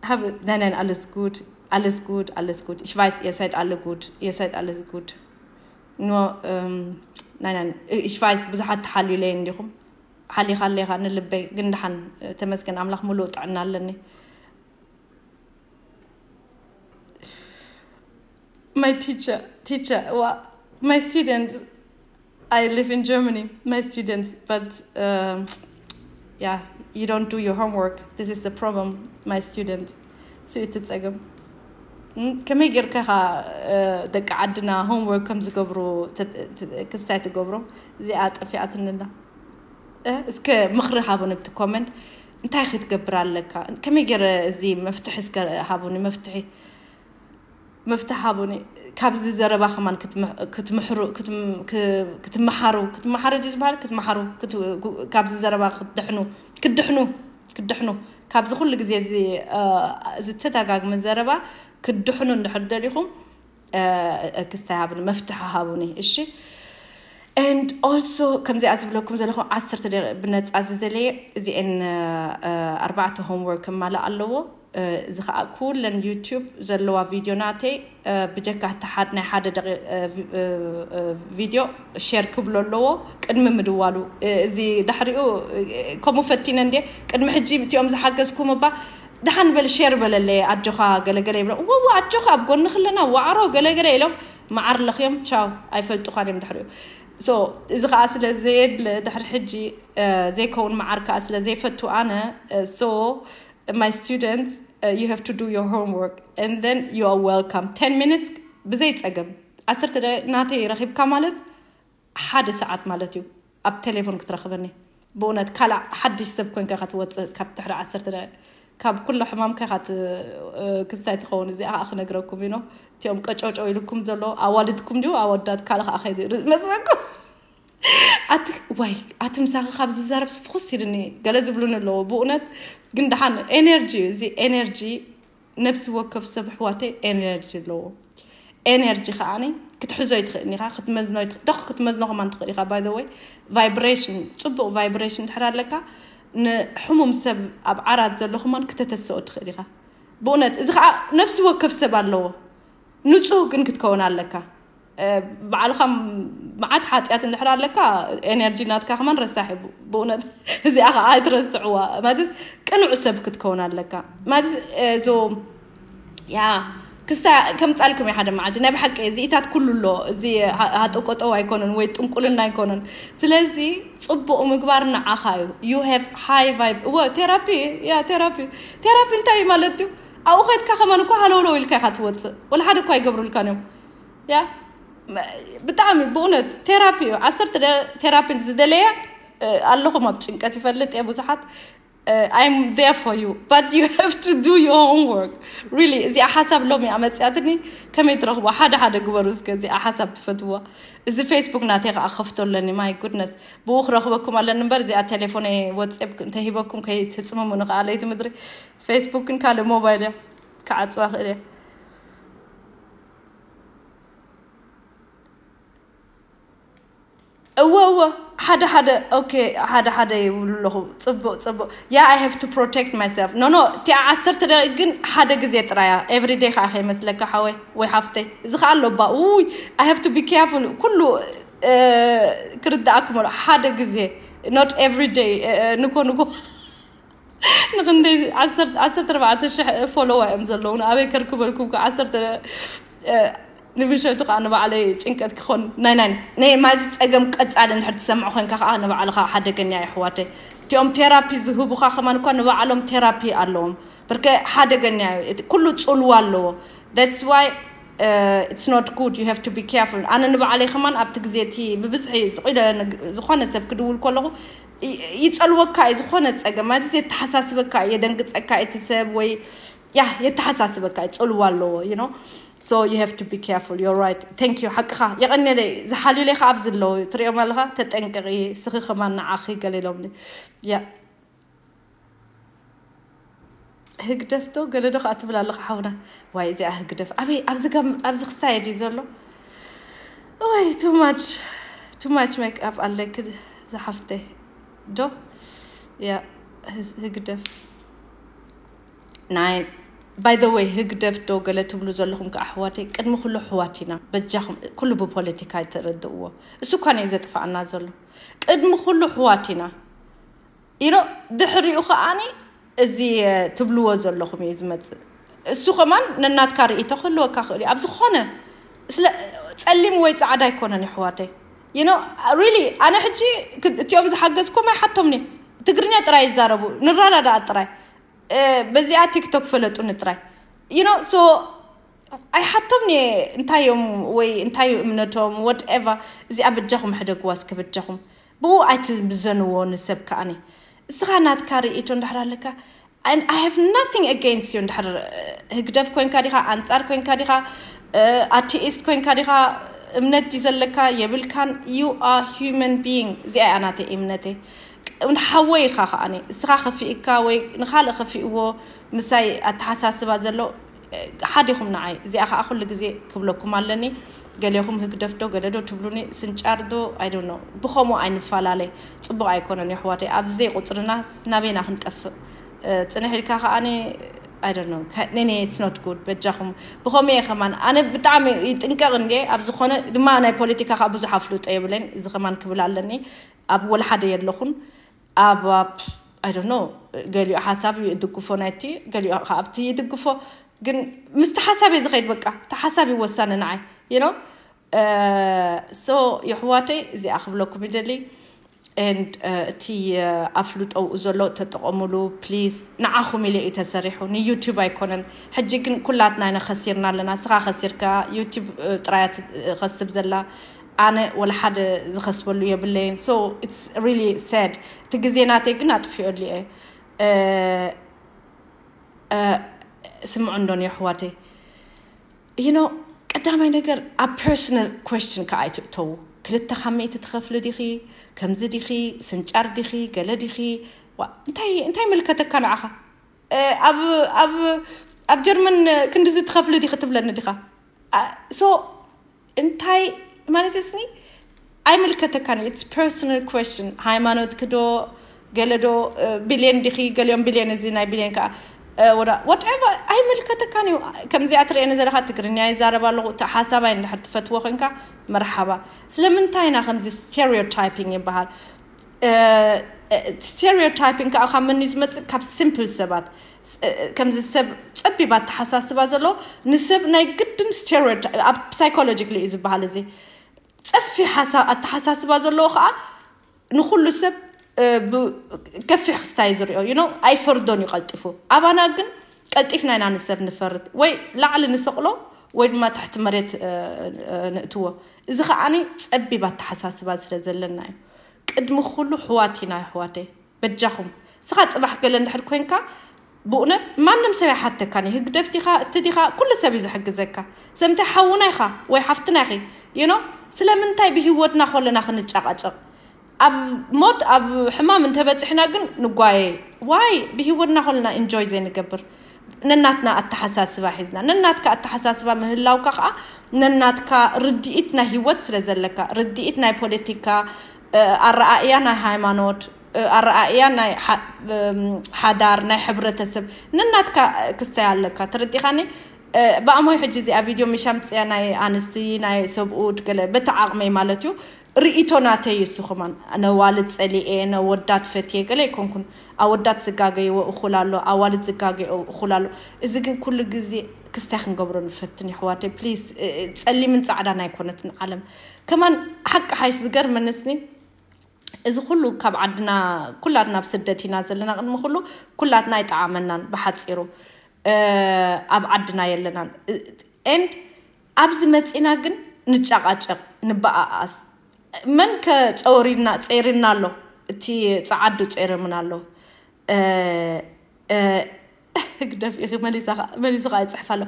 Habe, nein, nein, alles gut, alles gut, alles gut. Ich weiß, ihr seid alle gut, ihr seid alles gut. Nur, ähm, nein, nein, ich weiß, ብዙሓት ተሓልዩለይ እንዲኹም። ሓሊኻ ኣለኻ ንልበይ፣ ግን ደሓን ተመስገን ኣምላኽ፣ ሙሉእ ጥዕና ኣለኒ። My teacher, teacher, well, my students, I live in Germany, my students, but um, yeah, you don't do your homework. This is the problem, my student. So it's a problem. ከመይ ጌርካ ኢኻ ደቂ ዓድና ሆምወርክ ከም ዝገብሩ ክስታይ ትገብሮም? እዚኣ ጠፊኣትንና። እስከ ምኽሪ ሃቡኒ ኣብቲ ኮመንት። እንታይ ክትገብር ኣለካ? ከመይ ገይረ እዚ መፍትሒ እስከ ሃቡኒ፣ መፍትሒ፣ መፍትሒ ሃቡኒ። ካብዚ ዘረባ ከማን ክትምሕ- ክትምሕሩ ክትም- ክ- ክትመሓሩ ክትመሓሩ ድዩ ዝበሃል? ክትመሓሩ ክት- ግ- ካብዚ ዘረባ ክትድሕኑ ክትድሕኑ ክትድሕኑ ካብዚ ኩሉ ግዜ እዚ ዝተጋግመ ዘረባ ክትድሕኑ እንድሕር ደሊኹም ክስታይ ሃቡኒ፣ መፍትሒ ሃቡኒ። እሺ። And also ከምዚኣ ዝብለኩም ዘለኹ ዓሰርተ ደቂቕ ብነፃ ዝደለየ እዚአን ኣርባዕተ ሆምወርክ ክማልእ ኣለዎ። እዚ ከዓ ኩለን ዩቲዩብ ዘለዋ ቪድዮ ናተይ ብጀካ እቲ ሓደ ናይ ሓደ ደቂቕ ቪድዮ ሼር ክብሎ ኣለዎ ቅድሚ ምድዋሉ። እዚ ድሕሪኡ ከምኡ ፈቲነ እንዴ ቅድሚ ሕጂ እቲኦም ዝሓገዝኩም እባ ደሓን በል ሼር በለለይ ኣጆኻ ገለገለ ይብሎ። ወወ ኣጆኻ ኣብ ጎንኺ ኣለና ዋዕሮ ገለገለ ኢሎም መዓር ለኽዮም ቻው ኣይፈልጡኻን እዮም ድሕሪኡ። So እዚ ከዓ ስለ ዘየድለ ድሕሪ ሕጂ ዘይከውን መዓር ከዓ ስለ ዘይፈቱ ኣነ so my students you have to do your homework and then you are welcome ten minutes ብዘይ ፀገም ዓሰርተ ደቂቕ ናተይ ረኺብካ ማለት ሓደ ሰዓት ማለት እዩ ኣብ ቴሌፎን ክትረኽበኒ። ብእውነት ካልእ ሓድሽ ሰብ ኮንካ ኢኻ ትወፅእ ካብ ትሕሪ ዓሰርተ ደቂቕ ካብ ኩሎ ሕማምካ ኢኻ ት- ክስታይ ትኸውን። እዚኣ ከዓ ክነግረኩም ኢኖ እቲኦም ቀጨውጨው ኢልኩም ዘሎ ኣዋልድኩም ድዩ ኣወዳት ካልእ ከዓ ከይዱ ርእ- መፅእኩም ኣቲ ዋይ ኣቲ ምሳኺ ካብ ዝዛረብ ስፍኹስ ኢልኒ ገለ ዝብሉኒ ኣለዎ ብእውነት። ግን ደሓን ኤነርጂ እዚ ኤነርጂ ነብሲ ወከፍ ሰብ ኣሕዋተይ ኤነርጂ ኣለዎ። ኤነርጂ ከዓኒ ክትሕዞ ይትኽእል ኢኻ ክትመዝኖ ይትኽ- ዶኽ ክትመዝኖ ከማን ትኽእል ኢኻ። By the way vibration ፅቡቕ vibration ድሕር ኣለካ ንሕሙም ሰብ ኣብ ዓራት ዘሎ ከማን ክተተስኦ ትኽእል ኢኻ። ብእውነት እዚ ከዓ ነብሲ ወከፍ ሰብ ኣለዎ። ንፁህ ግን ክትከውን ኣለካ። ባዕልኻ መዓት ሓጢኣት እንድሕር ኣለካ ኤነርጂ ናትካ ከማን ረሳሕ እዩ። ብእውነት እዚኣ ከዓ ኣይትረስዕዋ። ማለት ቅኑዕ ሰብ ክትከውን ኣለካ። ማለት እዞ ያ ክስታ ከምፃልኩም እዩ ሓደ መዓልቲ ናይ ብሓቂ እዚኢታት ኩሉ ኣሎ። እዚ ሃጠቆጠው ኣይኮነን ወይ ጥንቁልና ኣይኮነን። ስለዚ ፅቡቕ ምግባር ንዓኻ እዩ። You have high vibe እወ ቴራፒ ያ ቴራፒ ቴራፒ እንታይ እዩ ማለት እዩ? ኣብኡ ከድካ ከማን እኮ ሃለውለው ኢልካ ኢኻ ትወፅእ። ወላ ሓደ እኳ ኣይገብሩልካን እዮም። ያ ብጣዕሚ ብእውነት ቴራፒ እዩ። ዓሰርተ ደ- ቴራፒ ዝደለየ ኣለኹም ኣብ ጭንቀት ይፈልጥ እየ ብዙሓት I'm there for you, but you have to do your homework. Really, እዚኣ ሓሳብ ሎሚ ኣመፅያትኒ። ከመይ ትረኽቦ? ሓደ ሓደ ግበሩ እስከ እዚኣ ሓሳብ ትፈትዋ። እዚ ፌስቡክ ናተይ ከዓ ከፍቶ ኣለኒ። My goodness፣ ብኡ ክረኽበኩም ኣለኒ እምበር እዚኣ ቴሌፎነይ፣ ወፅኤፕ እንተሂበኩም ከይትፅምሙ ንክኣለይቲ ምድሪ። ፌስቡክን ካልእ ሞባይል እያ፣ ክዓፅዋ ክእል እየ። እወ እወ፣ ሓደ ሓደ፣ ኦኬ፣ ሓደ ሓደ ይብሉ ኣለኹ። ፅቡቅ ፅቡቅ። Yeah, I have to protect myself. No no, እቲኣ ዓሰርተ ደቂቅ ግን ሓደ ግዜ ጥራያ። Everyday ከዓ ከይመስለካ ሓወይ ወይ ሓፍተይ። እዚ ከዓ ኣሎ ባ። ውይ፣ I have to be careful። ኩሉ ክርዳእኩም ኣሎ ሓደ ግዜ፣ not everyday። ንኮ ንኮ ንክንደይ ዓሰርተ ኣርባዕተ ሽሕ ፎሎዋ እዮም ዘለዉ። ኣበይ ከርክበልኩም ከ ዓሰርተ ንምሸቱ ከዓ ንባዕለይ ጭንቀት ክኾን ናይ ናይ ናይ ማዚ ፀገም ቀፃሊ እንድሕር ትሰምዑ ኮንካ ከዓ ንባዕልኻ ሓደገኛ እዩ ኣሕዋተይ። እቲኦም ቴራፒ ዝህቡኻ ከማን እኳ ንባዕሎም ቴራፒ ኣለዎም። ብርከ ሓደገኛ እዩ። ኩሉ ፅልዋ ኣለዎ። That's why it's not good, you have to be careful። ኣነ ንባዕለይ ከማን ኣብቲ ግዜ እቲ ብብዝሒ ዝቑኢለ ዝኾነ ሰብ ክድውል ከለኹ ይፀልወካ እዩ። ዝኾነ ፀገም ማለት የተሓሳስበካ እዩ፣ የደንግፀካ እቲ ሰብ ወይ ያ የተሓሳስበካ እዩ፣ ፀልዋ ኣለዎ you know። So you have to be careful, you're right, thank you። ሓቅኻ፣ የቐንየለይ። ዝሓልዩለይ ከዓ ኣብዚ ኣለዉ፣ ትሪኦም ኣለኻ። ተጠንቀቂ፣ ስኺ ከማን ንዓኺ ገለ ኢሎምኒ። ያ ህግደፍ ዶ ገለ ዶ ከዓ ትብል ኣለኻ ሓውና። ዋይ እዚኣ ህግደፍ ኣበይ ኣብዚ ጋም ኣብዚ ክስታይ ድዩ ዘሎ? ወይ too much, too much make up ኣለኪ ዝሓፍተይ። ዶ ያ ህግደፍ ናይ by the way ህግደፍ ዶ ገለ ትብሉ ዘለኹም ከዓ ኣሕዋተይ፣ ቅድሚ ኩሉ ኣሕዋት ኢና። በጃኹም ኩሉ ብፖለቲካ ይተረድእዎ። እሱ እኳ ነዩ ዘጥፋኣና ዘሎ። ቅድሚ ኩሉ ኣሕዋት ኢና። ኢሎ ድሕሪኡ ከዓኒ እዚ ትብልዎ ዘለኹም እዩ ዝመፅእ። እሱ ከማን ነናትካ ርእይቶ ክህልወካ ክእል እዩ ኣብ ዝኾነ። ስለ ጸሊም ወይ ጻዕዳ ኣይኮነን የሕዋተይ። You know, really ኣነ ሕጂ እቲኦም ዝሓገዝኩም ኣይሓቶምኒ። ትግርኛ ጥራይ ይዛረቡ፣ ንረዳዳኣ ጥራይ። በዚኣ ቲክቶክ ፈለጡኒ ጥራይ። You know, so ኣይሓቶምኒ እንታይ እዮም ወይ እንታይ እዩ እምነቶም whatever። እዚኣ በጃኹም ሕደግዋ እስከ በጃኹም። ብኡ ኣይትምዘንዎ ንሰብ ከኣኒ። እስኻ ናትካ ርእይቶ እንድሕር ኣለካ፣ I have nothing against you። እንድሕር ህግደፍ ኮንካ ዲኻ፣ ኣንጻር ኮንካ ዲኻ፣ ኣቲኢስት ኮንካ ዲኻ፣ እምነት ድዩ ዘለካ የብልካን፣ you are human being። እዚኣ እያ ናተይ እምነተይ። ንሓወይ ኢኻ ከኣኒ፣ እስኻ ከፊእካ ወይ ንኻልእ ከፊእዎ ምሳይ ኣተሓሳስባ ዘሎ ሓዲኹም ንዓይ። እዚኣ ከዓ ኩሉ ግዜ ክብለኩም ኣለኒ። ገሌኹም ህግደፍ ዶ ገለ ዶ ትብሉኒ፣ ስንጫር ዶ፣ I don't know። ብኸምኡ ኣይንፈላለይ። ጽቡቕ ኣይኮነን የሕዋተይ። ኣብ ዘይቁጽርና ናበይና ክንጠፍእ? ጽንሕ ኢልካ ከኣኒ I don't know። ነኔ it's not good። በጃኹም ብኸምኡ እየ ከማን ኣነ ብጣዕሚ ይጥንቀቕ እንዴ። ኣብ ዝኾነ ድማ ናይ ፖለቲካ ከዓ ብዙሕ ኣፍልጦ የብለይን። እዚ ከማን ክብል ኣለኒ። ኣብ ወላ ሓደ የለኹን። ኣብ ኣብ I don't know፣ ገሊኡ ሓሳብ ይድግፎ ናይቲ፣ ገሊኡ ከዓ ኣብቲ ይድግፎ። ግን ምስቲ ሓሳብ እየ ዝኸይድ። በቃ እቲ ሓሳብ እዩ ወሳኒ ንዓይ። You know? So የሕዋተይ እዚኣ ክብለኩም ይደሊ። And እቲ ኣፍልጦ ብኡ ዘሎ ተጠቐሙሉ please። ንዓኹም ኢለ እዩ ተሰሪሑ፣ ንዩቲዩብ ኣይኮነን። ሕጂ ግን ኩላትና ኢና ከሲርና ኣለና። ንስኻ ከሲርካ፣ ዩቲዩብ ጥራያ ትኸስብ ዘላ። ኣነ ወላ ሓደ ዝኸስበሉ የብለይን። So it's really sad። እቲ ግዜ ናተይ ግን ኣጥፊኦሉ እየ። ስምዑ እንዶ የሕዋተይ። You know፣ ቀዳማይ ነገር ኣብ personal question ከዓ ኣይትእተዉ። ክልተ ካብ ሚእቲ ትኸፍሊ ዲኺ፣ ከምዚ ዲኺ፣ ስንጫር ዲኺ፣ ገለ ዲኺ፣ ዋ፣ እንታይ እንታይ ምልከተካ ንዓኻ? ኣብ ኣብ ኣብ ጀርመን ክንድዚ ትኸፍሊ ዲኺ ትብለኒ ዲኻ? So እንታይ ማለት እስኒ ኣይምልከተካን እዩ። It's personal question። ሃይማኖት ክዶ ገለ ዶ ቢልየን ዲኺ፣ ገሊኦም ቢልየን፣ እዚ ናይ ቢልየን ከዓ ወዳ whatever ኣይምልከተካን እዩ። ከምዚኣ ትርእየኒ ዘለኻ ትግርኛ ይዛረብ ኣለኹ። እቲ ሓሳባይ እንድሕር ትፈትዎ ኮንካ መርሓባ። ስለምንታይ ኢና ከምዚ stereotyping ይበሃል? Stereotyping ከዓ ካብ መን እዩ ዝመፅእ? ካብ simple ሰባት። ከምዚ ሰብ ፀቢብ ኣተሓሳስባ ዘለዎ ንሰብ ናይ ግድን stereotype ኣብ psychologically እዩ ዝበሃል። እዚ ፀፊሕ ሓሳ- ኣተሓሳስባ ዘለዎ ከዓ ንኩሉ ሰብ እ፣ ብ- ከፊሕ ክስታይ ዝሪኦ you know ኣይፈርዶን እዩ ቀልጢፉ። ኣባና ግን ቀልጢፍና ኢና ንሰብ ንፈርድ፣ ወይ ላዕሊ ንሰቕሎ ወይ ድማ ትሕቲ መሬት እ፣ እ፣ ንእትዎ። እዚ ከዓኒ ፀቢብ ኣተሓሳስባ ስለ ዘለና እዩ። ቅድሚ ኩሉ ሕዋት ኢና ኣሕዋተይ። በጃኹም ስኻ ጽባሕ ገለ እንድሕር ኮንካ፣ ብእውነት ማንም ሰብ ይሓተካን እዩ። ህግደፍ ዲኻ፣ እቲ ዲኻ፣ ኩሉ ሰብ እዩ ዝሕግዘካ። ስለምንታይ ሓውና ኢኻ ወይ ሓፍትና ኢኺ? You know? ስለምንታይ ብህይወትና ከለና ክንጨቃጨቅ? ኣብ ሞት፣ ኣብ ሕማም እንተበጽሕና ግን ንጓየ። ዋይ ብህይወትና ከለና ኢንጆይ ዘይንገብር? ነናትና ኣተሓሳስባ ሒዝና፣ ነናትካ ኣተሓሳስባ ምህላውካ ከዓ ነናትካ ርድኢት ናይ ህይወት ስለ ዘለካ፣ ርድኢት ናይ ፖለቲካ፣ ኣረኣእያ ናይ ሃይማኖት፣ ኣረኣእያ ናይ ሓዳር፣ ናይ ሕብረተሰብ፣ ነናትካ ክስታይ ኣለካ። ተረዲኻኒ? ብኣሞይ ሕጂ እዚኣ ቪድዮ ምሻምፅያ ናይ ኣንስቲ ናይ ሰብኡት ገለ በቲ ዓቕመይ ማለት እዩ። ርእይቶ ናተይ እዩ እሱ። ከማን ነዋልድ ፀሊኤ ነወዳት ፈትየ ገለ ኣይኮንኩን። ኣወዳት ዝጋገይዎ እኹል ኣሎ፣ ኣዋልድ ዝጋገይዎ እኹል ኣሎ። እዚ ግን ኩሉ ግዜ ክስታይ ክንገብሮ ንፈትን የሕዋተይ ፕሊስ። ፀሊምን ፃዕዳን ኣይኮነትን ዓለም። ከማን ሓቂ ሓይሽ ዝገርመንስኒ እዚ ኩሉ ካብ ዓድና ኩላትና ኣብ ስደት ኢና ዘለና። ቅድሚ ኩሉ ኩላትና ኣይጠዓመናን ብሓፂሩ ኣብ ዓድና የለናን። And ኣብዚ መፂና ግን ንጨቃጨቅ ንበኣኣስ። መን ከፀወሪና ፀይርና ኣሎ? እቲ ፀዓዱ ፀይርምና ኣሎ። ግደፍ ኢኺ መሊሱ ከዓ ይፅሕፍ ኣሎ።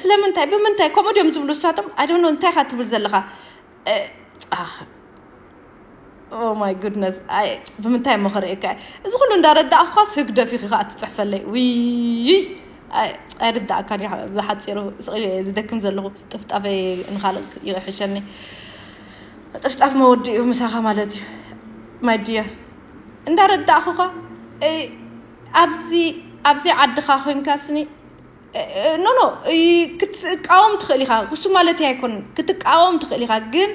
ስለምንታይ ብምንታይ ከምኡ ድዮም ዝብሉ እሳቶም? I don't know እንታይ ኢኻ ትብል ዘለኻ? Oh my goodness። ብምንታይ እሞ ክርእየካ? እዚ ኩሉ እንዳረዳእኩኻስ ህግደፍ ኢኺ ከዓ ትፅሕፈለይ? ውይ ኣይርዳእካን። ብሓፂሩ ስቕ ዝደክም ዘለኹ ጥፍጣፈይ ንኻልእ ይሕሸኒ። ጥፍጣፍ መወዲ እዩ ምሳኻ ማለት እዩ። My dear እንዳረዳእኩኻ ኣብዚ ኣብዚ ዓድኻ ኮይንካ ስኒ ኖኖ ክትቃወም ትኽእል ኢኻ። ክሱ ማለት ኣይኮን ክትቃወም ትኽእል ኢኻ፣ ግን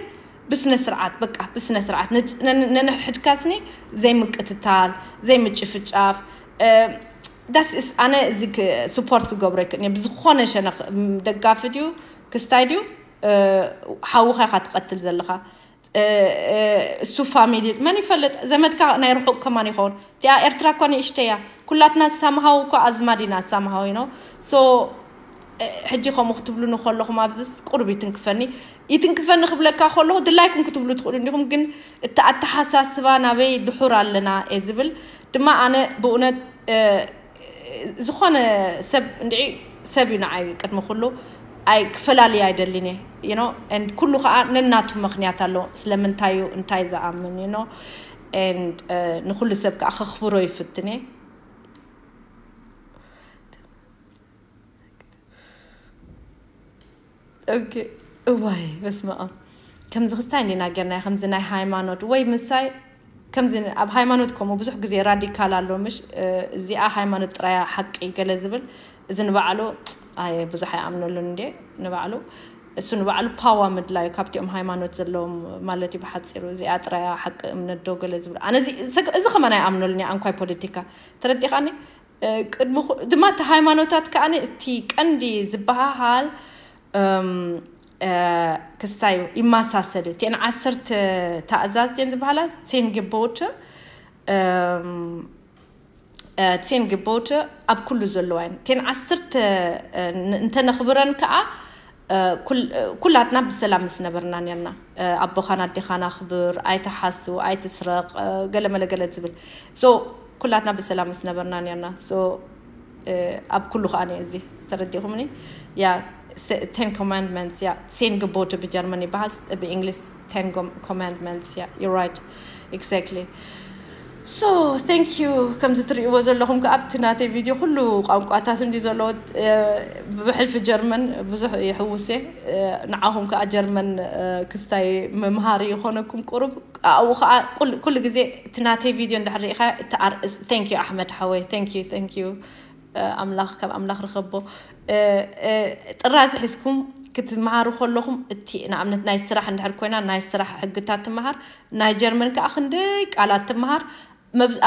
ብስነ ስርዓት በቃ ብስነ ስርዓት ነንሕድካ ስኒ ዘይምቅትታል፣ ዘይምጭፍጫፍ። ዳስ ኣነ እዚ ስፖርት ክገብሮ ይክእል ብዝኾነ ሸነኽ ደጋፊ ድዩ ክስታይ ድዩ ሓውኻ ኢኻ ትቐትል ዘለኻ። እሱ ፋሚሊ መን ይፈልጥ፣ ዘመድካ ናይ ርሑቕ ከማን ይኸውን። እቲኣ ኤርትራ እኳ ንእሽተያ ኩላትና ሳምሃው እኳ ኣዝማድ ኢና ሳምሃው ኢኖ። So ሕጂ ከምኡ ክትብሉኒ ከለኹም ኣብዚስ ቁሩብ ይትንክፈኒ። ይትንክፈኒ ክብለካ ከለኹ ድላይኩም ክትብሉ ትኽእሉ እንዲኹም፣ ግን እቲ ኣተሓሳስባ ናበይ ድሑር ኣለና እየ ዝብል። ድማ ኣነ ብእውነት ዝኾነ ሰብ እንድዒ ሰብ እዩ ንዓይ ቅድሚ ኩሉ ኣይ ክፈላልየ ኣይደልን እየ። You know? And ኩሉ ከዓ ነናቱ ምክንያት ኣሎ ስለምንታይ እዩ እንታይ ዝኣምን you know? And ንኩሉ ሰብ ከዓ ከኽብሮ ይፍትን እየ። እዋይ በስመ ኣብ። ከምዚ ክስታይ እንዲና ጌርና ከምዚ ናይ ሃይማኖት ወይ ምሳይ ከምዚ ኣብ ሃይማኖት ከምኡ ብዙሕ ግዜ ራዲካል ኣሎ ምሽ? እዚኣ ሃይማኖት ጥራያ ሓቂ ገለ ዝብል እዚ ንባዕሉ ኣየ ብዙሕ ኣይኣምነሉን እንዴ። ንባዕሉ እሱ ንባዕሉ ፓዋ ምድላዩ ካብቲኦም ሃይማኖት ዘለዎም ማለት እዩ ብሓፂሩ። እዚኣ ጥራያ ሓቂ እምነት ዶ ገለ ዝብል ኣነ እዚ ከመን ኣይኣምነሉን እየ። ኣንኳይ ፖለቲካ ተረዲኻኒ። ቅድሚ ድማ እቲ ሃይማኖታት ከዓ እቲ ቀንዲ ዝበሃሃል ክስታይ ይመሳሰል እተን ዓሰርተ ተኣዛዝተን ዝበሃላ ቴን ግቦት ቴን ግቦት ኣብ ኩሉ ዘለዋ እየን። ቴን ዓሰርተ እንተነኽብረን ከዓ ኩላትና ብሰላም ምስ ነበርና ነርና። ኣቦኻን ኣዴኻን ኣኽብር፣ ኣይትሓሱ፣ ኣይትስረቕ፣ ገለመለ ገለ ዝብል። So ኩላትና ብሰላም ምስ ነበርና ነርና። So ኣብ ኩሉ ከዓ እዚ ተረዲኹምኒ። ያ ቴን ኮማንድመንትስ ያ ቴን ግቦት ብጀርመን ይበሃል፣ ብእንግሊዝ ቴን ኮማንድመንትስ ያ። You're right. Exactly. So thank you። ከምዚ ትርእይዎ ዘለኹም ከዓ ኣብቲ ናተይ ቪድዮ ኩሉ ቋንቋታት እንዲ ዘለዎ ብሕልፊ ጀርመን ብዙሕ ይሕውስ እየ። ንዓኹም ከዓ ጀርመን ክስታይ መምሃሪ ይኾነኩም ቁሩብ ኣብኡ ከዓ ኩሉ ግዜ እቲ ናተይ ቪድዮ እንድሕር ርኢኻ እቲ ኣርእስ thank you ኣሕመድ ሓወይ thank you thank you። ኣምላኽ ካብ ኣምላኽ ርኸቦ። ጥራዚ ሒዝኩም ክትመሃሩ ከለኹም እቲ ንኣብነት ናይ ስራሕ እንድሕር ኮይና ናይ ስራሕ ሕግታት ትመሃር። ናይ ጀርመን ከዓ ክንደይ ቃላት ትመሃር።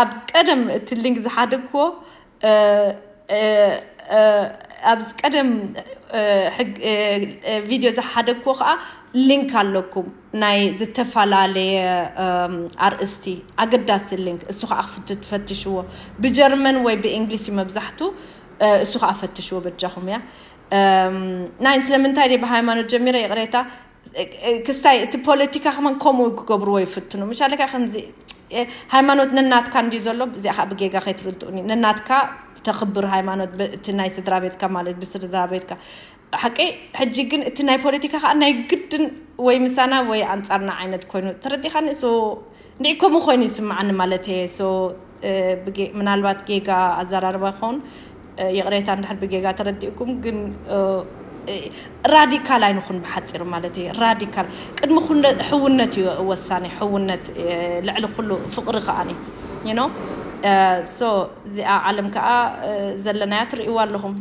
ኣብ ቀደም እቲ ሊንክ ዝሓደግክዎ ኣብዚ ቀደም ቪድዮ ዝሓደግክዎ ከዓ ሊንክ ኣለኩም ናይ ዝተፈላለየ ኣርእስቲ ኣገዳሲ ሊንክ እሱ ከዓ ክትፈትሽዎ ብጀርመን ወይ ብእንግሊሽ እዩ መብዛሕቱ። እሱ ከዓ ፈትሽዎ በጃኹም እያ። ናይ ስለምንታይ ደ ብሃይማኖት ጀሚረ ይቕሬታ ክስታይ እቲ ፖለቲካ ከማን ከምኡ ክገብርዎ ይፍትኑ። ምሻለካ ከምዚ ሃይማኖት ነናትካ እንዲ ዘሎ እዚኣ ከዓ ብጌጋ ከይትርድኡኒ። ነናትካ ተኽብር ሃይማኖት፣ እቲ ናይ ስድራ ቤትካ ማለት ብስድራ ቤትካ ሓቂ። ሕጂ ግን እቲ ናይ ፖለቲካ ከዓ ናይ ግድን ወይ ምሳና ወይ ኣንጻርና ዓይነት ኮይኑ ተረዲኻኒ። ሶ እንዲዕ ከምኡ ኮይኑ ይስምዓኒ ማለት እየ። ሶ ምናልባት ጌጋ ኣዘራርባ ይኸውን፣ ይቕሬታ እንድሕር ብጌጋ ተረዲእኩም። ግን ራዲካል ኣይንኹን፣ ብሓፂሩ ማለት እየ። ራዲካል ቅድሚ ኩሉ ሕውነት እዩ ወሳኒ። ሕውነት ልዕሊ ኩሉ ፍቕሪ ከዓኒ። ሶ እዚኣ ዓለም ከዓ ዘለናያ ትርእይዋ ኣለኹም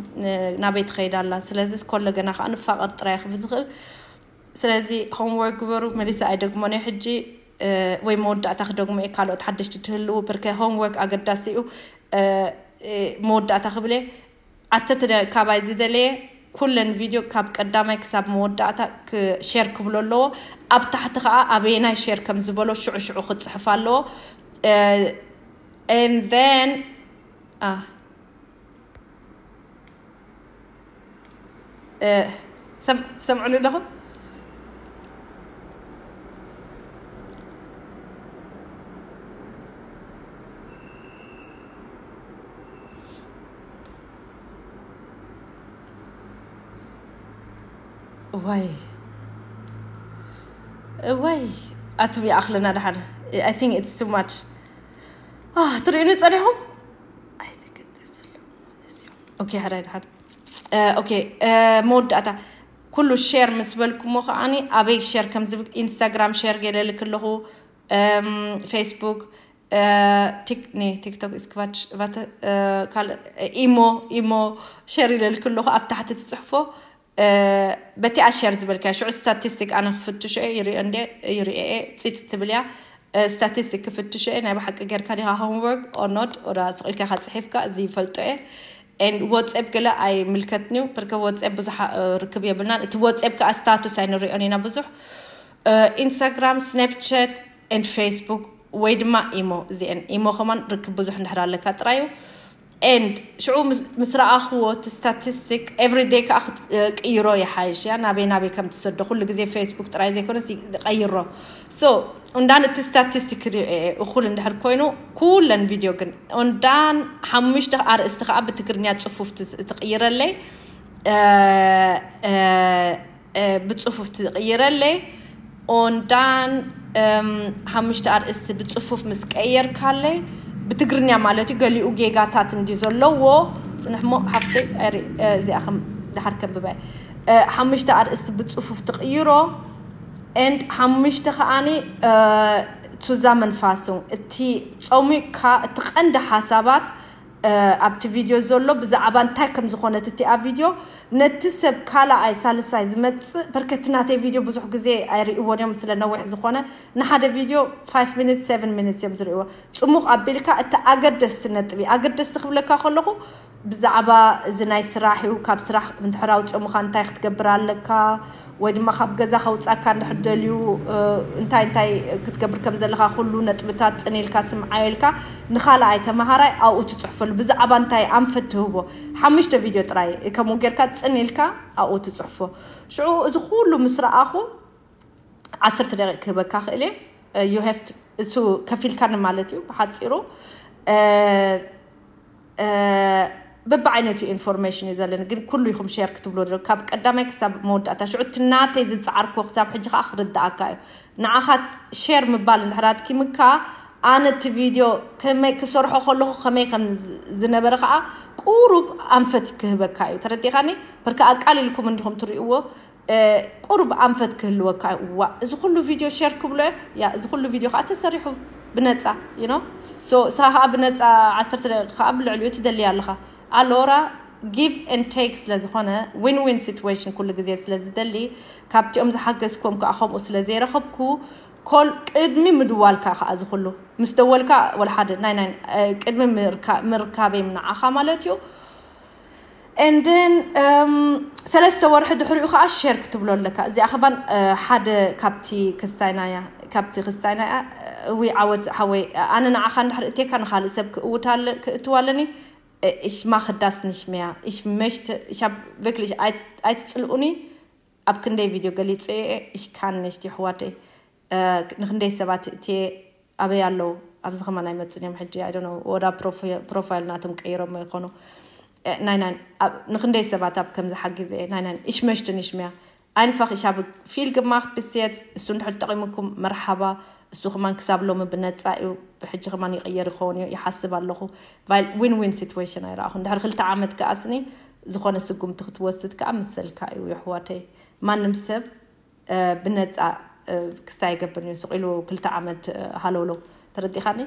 ናበይ ትኸይድ ኣላ። ስለዚ ከሎ ገና ከዓ ንፋቐር ጥራይ ክብል ዝኽእል። ስለዚ ሆምወርክ ግበሩ። መሊሳ ኣይደግሞን እየ ሕጂ፣ ወይ መወዳእታ ክደግሞ እየ። ካልኦት ሓደሽቲ ትህልዉ ብርከ ሆምወርክ ኣገዳሲ እዩ። መወዳእታ ክብል እየ። ዓሰርተ ደቂቃ ካባይ ዝደለየ ኩለን ቪድዮ ካብ ቀዳማይ ክሳብ መወዳእታ ሸር ክብሎ ኣለዎ። ኣብ ታሕቲ ከዓ ኣበየናይ ሸር ከም ዝበሎ ሽዑ ሽዑ ክፅሕፍ ኣለዎ። And then ትሰምዑኒ ኣለኹም? እዋይ እዋይ ኣቱም ይኣኽለና ደሓን። I think it's too much. ትርእዩኒ ጸኒኹም? ኦኬ፣ ሕራይ ደሓን። ኦኬ፣ መወዳእታ ኩሉ ሸር ምስ በልኩሞ ከዓኒ ኣበይ ሸር ከም ዝብል፣ ኢንስታግራም ሸር ገይረ ልክ ኣለኹ፣ ፌስቡክ፣ ቲክቶክ ስክቫት፣ ካልእ ኢሞ፣ ኢሞ ሸር ኢለ ልክ ኣለኹ። ኣብ ታሕቲ ትፅሕፎ በቲኣ ሸር ዝበልካዮ ሽዑ ስታቲስቲክ ኣነ ክፍትሾ እየ፣ ይሪኦ እንዴ፣ ይሪኦ እየ። ፂፅ ትብል እያ። ስታቲስቲክ ክፍትሾ እየ። ናይ ብሓቂ ጌርካ ዲኻ ሆምወርክ ኦር ኖት፣ ወዳ ስቕ ኢልካ ኢኻ ፅሒፍካ፣ እዚ ይፈልጦ እየ። And ዋትስኣፕ ገለ ኣይምልከትንዩ፣ ብርከ ዋትስኣፕ ብዙሕ ርክብ የብልናን። እቲ ዋትስኣፕ ከዓ ስታቱስ ኣይንሪኦን ኢና ብዙሕ። ኢንስታግራም፣ ስናፕቻት and ፌስቡክ ወይ ድማ ኢሞ፣ እዚአን ኢሞ ከማን ርክብ ብዙሕ እንድሕር ኣለካ ጥራዩ። And ሽዑ ምስ ረኣኽዎ እቲ ስታቲስቲክ ኤቭሪደይ ከዓ ክትቅይሮ ይሓይሽ እያ። ናበይ ናበይ ከም ትሰዶ ኩሉ ግዜ ፌስቡክ ጥራይ ዘይኮነስ ቀይሮ። ሶ እንዳን እቲ ስታቲስቲክ ሪኦ እየ እኹል እንድሕር ኮይኑ ኩለን ቪድዮ ግን እንዳን ሓሙሽተ ኣርእስቲ ከዓ ብትግርኛ ፅፉፍ ትስ- ትቅይረለይ። ብፅፉፍ ትቕይረለይ። ኦንዳን ሓሙሽተ ኣርእስቲ ብፅፉፍ ምስ ቀየርካለይ፣ ብትግርኛ ማለት እዩ፣ ገሊኡ ጌጋታት እንዲ ዘለዎ ፅንሕ ሞ ሓፍተይ፣ እዚኣ ከም ድሓር ከንብባ እየ። ሓሙሽተ ኣርእስቲ ብፅፉፍ ትቕይሮ። And ሓሙሽተ ከዓኒ ሱዛ መንፋሱ እቲ ፀሚቕካ እቲ ቀንዲ ሓሳባት ኣብቲ ቪድዮ ዘሎ ብዛዕባ እንታይ ከም ዝኾነት እቲኣ ቪድዮ ነቲ ሰብ ካልኣይ ሳልሳይ ዝመፅእ በርከቲ ናተይ ቪድዮ ብዙሕ ግዜ ኣይርእዎን እዮም ስለ ነዊሕ ዝኾነ ንሓደ ቪድዮ five minutes seven minutes እዮም ዝርእዎ። ፅሙቕ ኣቢልካ እቲ ኣገደስቲ ነጥቢ ኣገደስቲ ክብለካ ከለኹ ብዛዕባ እዚ ናይ ስራሕ እዩ። ካብ ስራሕ እንድሕር ኣውፅኦምኻ እንታይ ክትገብር ኣለካ ወይ ድማ ካብ ገዛ ከውፃካ እንድሕር ደልዩ እንታይ እንታይ ክትገብር ከም ዘለካ ኩሉ ነጥብታት ፅን ኢልካ ስምዓዮ ኢልካ ንኻልኣይ ተምሃራይ ኣብኡ ትፅሕፈሉ። ብዛዕባ እንታይ ኣንፈት ትህቦ ሓሙሽተ ቪድዮ ጥራይ ከምኡ ጌርካ ፅን ኢልካ ኣብኡ ትፅሕፎ። ሽዑ እዚ ኩሉ ምስ ረኣኹ ዓሰርተ ደቂቕ ክህበካ ክእል እየ። You have to እሱ ከፊልካ ንማለት እዩ ብሓፂሩ። በብዓይነቱ ኢንፎርሜሽን እዩ ዘለኒ ግን ኩሉ ኢኹም ሼር ክትብሎ ዶ ካብ ቀዳማይ ክሳብ መወዳእታ ሽዑ እቲ ናተይ ዝፀዓርክዎ ክሳብ ሕጂ ከዓ ክርዳኣካ እዩ። ንዓኻ ሼር ምባል እንድሕር ኣድኪምካ ኣነ እቲ ቪድዮ ከመይ ክሰርሖ ከለኹ ከመይ ከም ዝነበረ ከዓ ቁሩብ ኣንፈት ክህበካ እዩ። ተረዲኻኒ? በርካ ኣቃሊልኩም እንዲኹም ትርእይዎ ቁሩብ ኣንፈት ክህልወካ እዋ እዚ ኩሉ ቪድዮ ሸር ክብሎ እያ እዚ ኩሉ ቪድዮ ከዓ ተሰሪሑ ብነፃ you know so ስኻ ከዓ ብነፃ ዓሰርተ ደቂቃ ከዓ ብልዕሊኡ ትደልያ ኣለኻ ኣሎራ give and take ስለ ዝኾነ win win situation ኩሉ ግዜ ስለ ዝደሊ ካብቲኦም ዝሓገዝኩም ከዓ ከምኡ ስለ ዘይረኸብኩ ኮል ቅድሚ ምድዋልካ ከዓ እዚ ኩሉ ምስ ደወልካ ወላ ሓደ ናይ ናይ ቅድሚ ምርካበይ ንዓኻ ማለት እዩ And then ሰለስተ ወርሒ ድሕሪኡ ከዓ ሸር ክትብሎ ኣለካ እዚኣ ከማን ሓደ ካብቲ ክስታይና እያ ካብቲ ክስታይና እያ ዊ ዓወት ሓወይ ኣነ ንዓኻ እንድሕር እቴካ ንካልእ ሰብ ክእውት ኣለ- ክእትው ኣለኒ ich mache das nicht mehr ich möchte ich habe wirklich ኣይትፅልኡኒ ኣብ ክንደይ ቪድዮ ገሊፀ እየ። Ich kann nicht የሕዋተይ። ንክንደይ ሰባት እቲ ኣበይ ኣለዉ? ኣብዚ ከማን ኣይመፅን እዮም ሕጂ። I don't know ወዳ ፕሮፋይል ናቶም ቀይሮም ይኾኑ። ናይ ናይ ንክንደይ ሰባት ኣብ ከምዚ ሓጊዘ እየ። ናይ ናይ Ich möchte nicht mehr einfach, ich habe viel gemacht bis jetzt. እሱ እንድሕር ጠቂሙኩም መርሓባ። እሱ ከማን ክሳብ ሎሚ ብነፃ እዩ። ብሕጂ ከማን ይቅየር ይኸውን እዩ ይሓስብ ኣለኹ። Win win situation ኣይረኣኹ። እንድሕር ክልተ ዓመት ከኣስኒ ዝኾነ ስጉምቲ ክትወስድ ከኣ ምሰልካ እዩ የሕዋተይ። ማንም ሰብ ብነፃ ክስታይ ይገብር እዩ። ስቕ ኢሉ ክልተ ዓመት ሃለውለው። ተረዲኻኒ?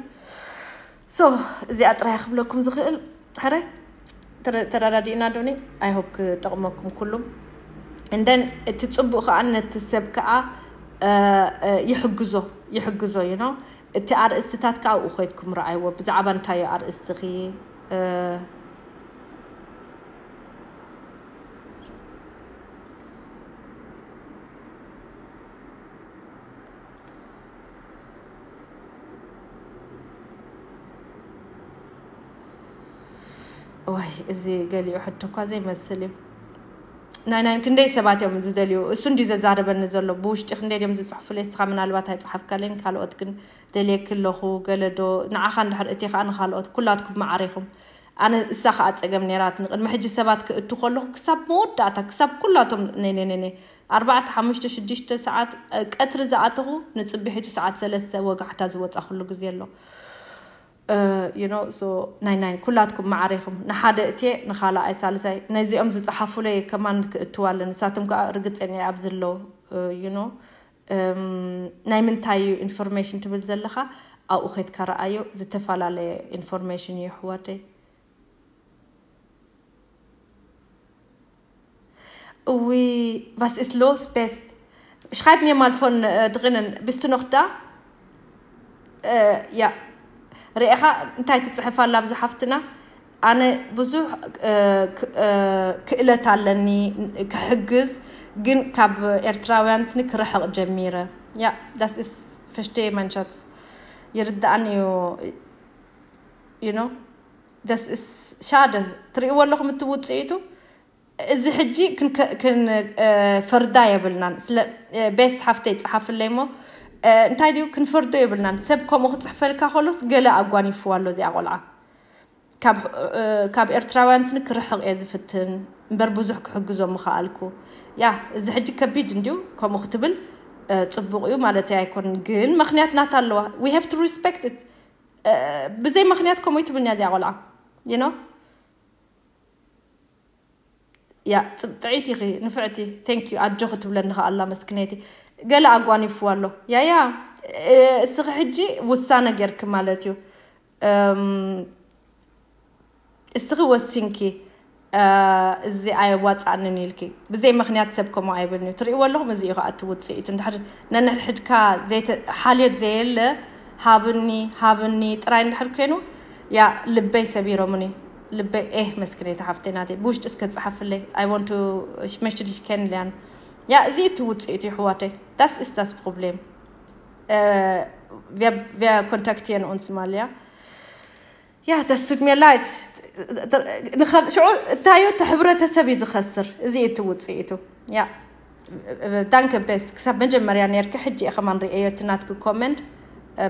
So እዚኣ ጥራይ ክብለኩም ዝኽእል ሕራይ ተረዳዲእና ዶኒ? I hope ክጠቕመኩም ኩሉም። እንደን እቲ ፅቡቅ ከዓ ነቲ ሰብ ከዓ ይሕግዞ ይሕግዞ you know። እቲ ኣርእስትታት ከዓ ኣብኡ ኮይድኩም ረኣይዎ። ብዛዕባ እንታዩ ኣርእስትኺ? ዋይ እዚ ገሊኡ ሕቶ እኳ ዘይመስል እዩ። ናይ ናይ ክንደይ ሰባት እዮም ዝደልዩ? እሱ እንዲ ዘዛረበኒ ዘሎ ብውሽጢ ክንደይ ድዮም ዝፅሕፉለይ? እስኻ ምናልባት ኣይፀሓፍካለይን ካልኦት ግን ደልየኪ ኣለኹ ገለዶ ንዓኻ እንድሕር እቲ ከዓ ንካልኦት ኩላትኩም መዓሪኹም። ኣነ እሳ ከዓ ፀገም ነይራትኒ ቅድሚ ሕጂ ሰባት ክእቱ ከለኹ ክሳብ መወዳእታ ክሳብ ኩላቶም ነነነነ ኣርባዕተ ሓሙሽተ ሽዱሽተ ሰዓት ቀትሪ ዝኣተኹ ንፅብሒቱ ሰዓት ሰለስተ ወጋሕታ ዝወፃ ኩሉ ግዜ ኣሎ። You know so ናይ ናይ ኩላትኩም መዓሪኹም ንሓደ እትየ ንኻልኣይ ሳልሳይ ነዚኦም ዝፀሓፉለይ ከማን ክእትዋ ኣለኒ። ንሳቶም ከዓ ርግፀኛ እየ ኣብዚ ኣለዉ። You know ናይ ምንታይ እዩ ኢንፎርሜሽን ትብል ዘለኻ? ኣብኡ ኸድካ ረኣዮ ዝተፈላለየ ኢንፎርሜሽን እዩ ኣሕዋተይ። Ui, was ist los, Best? Schreib mir mal von äh, drinnen. Bist du noch da? Ja. ርኤኻ እንታይ ትፅሕፍ ኣላ ኣብዚ ሓፍትና? ኣነ ብዙሕ ክእለት ኣለኒ ክሕግዝ፣ ግን ካብ ኤርትራውያን ስኒ ክርሕቕ ጀሚረ። Ja, das ist, verstehe mein Schatz. ይርዳእኒ እዩ። You know, das ist schade. ትርእይዎ ኣለኹም እቲ ውፅኢቱ? እዚ ሕጂ ክንፈርዳ የብልናን። ስለ ቤስት ሓፍተይ ይፅሓፍለይ እሞ እንታይ ድዩ ክንፈርዶ የብልናን። ሰብ ከምኡ ክፅሕፈልካ ከሎስ ገለ ኣጓኒፍዋ ኣሎ እዚኣ ቆልዓ። ካብ ኤርትራውያን ስኒ ክርሕቕ እየ ዝፍትን እምበር ብዙሕ ክሕግዞ ምኸኣልኩ። ያ እዚ ሕጂ ከቢድ እንድዩ ከምኡ ክትብል ፅቡቕ እዩ ማለት ኣይኮንን፣ ግን ምኽንያት ናታ ኣለዋ። We have to respect it. ብዘይ ምኽንያት ከምኡ ይትብልንያ እዚኣ ቆልዓ። You know? ያ ፅብጥዒት ኢኺ ንፍዕቲ። Thank you ኣጆኺ ትብለኒ ከኣላ መስክነይቲ። ገለ ኣጓኒፍዋ ኣሎ። ያያ እስኺ ሕጂ ውሳነ ጌርኪ ማለት እዩ። እስኺ ወሲንኪ። እዚ ኣየዋፃእንን ኢልኪ ብዘይ ምኽንያት ሰብ ከምኡ ኣይብልን እዩ። ትርእይዎ ኣለኹም እዚ እዩ ከዓ እቲ ውፅኢቱ። እንድሕር ነንሕድሕድካ ሓልዮት ዘየለ ሃብኒ ሃብኒ ጥራይ እንድሕር ኮይኑ ያ ልበይ ሰቢሮምኒ። ልበይ ኤህ መስክነይቲ ሓፍተይ ናተይ ብውሽጢ እስከ ፀሓፍለይ። I want to መሽትድሽ ከንልያን ያ እዚ እቲ ውፅኢቱ ይሕዋተይ። Das ist das Problem. Wir kontaktieren uns mal, ja. Ja, das tut mir leid. ሽዑ እታዩ እቲ ሕብረተሰብ እዩ ዝኸስር። እዚ እዩ እቲ ውፅኢቱ። ያ ዳንከ ቤስት ክሳብ መጀመርያ ነርኪ ሕጂ እየ ከማን ርእየዮ እቲ ናትኪ ኮመንት።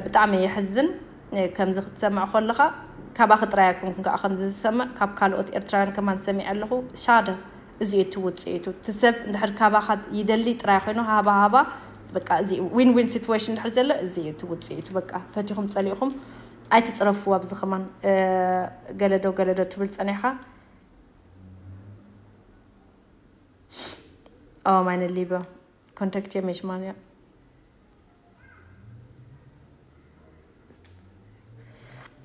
ብጣዕሚ የሕዝን። ከምዚ ክትሰምዕ ከለኻ ካባኺ ጥራይ ኣይኮንኩን ከዓ ከምዚ ዝሰምዕ ካብ ካልኦት ኤርትራውያን ከማን ሰሚዐ ኣለኹ። ሻደ እዚ እዩ እቲ ውፅኢቱ። እቲ ሰብ እንድሕር ካባኻ ይደሊ ጥራይ ኮይኑ ሃባ ሃባ በቃ እዚ ዊን ዊን ሲትዌሽን እንድሕር ዘሎ እዚ እዩ እቲ ውፅኢቱ። በቃ ፈቲኹም ፀሊእኹም ኣይትፅረፍዎ። ኣብዚ ከማን ገለዶ ገለዶ ትብል ፀኒሕካ። Oh meine Liebe, kontaktier mich mal, ja.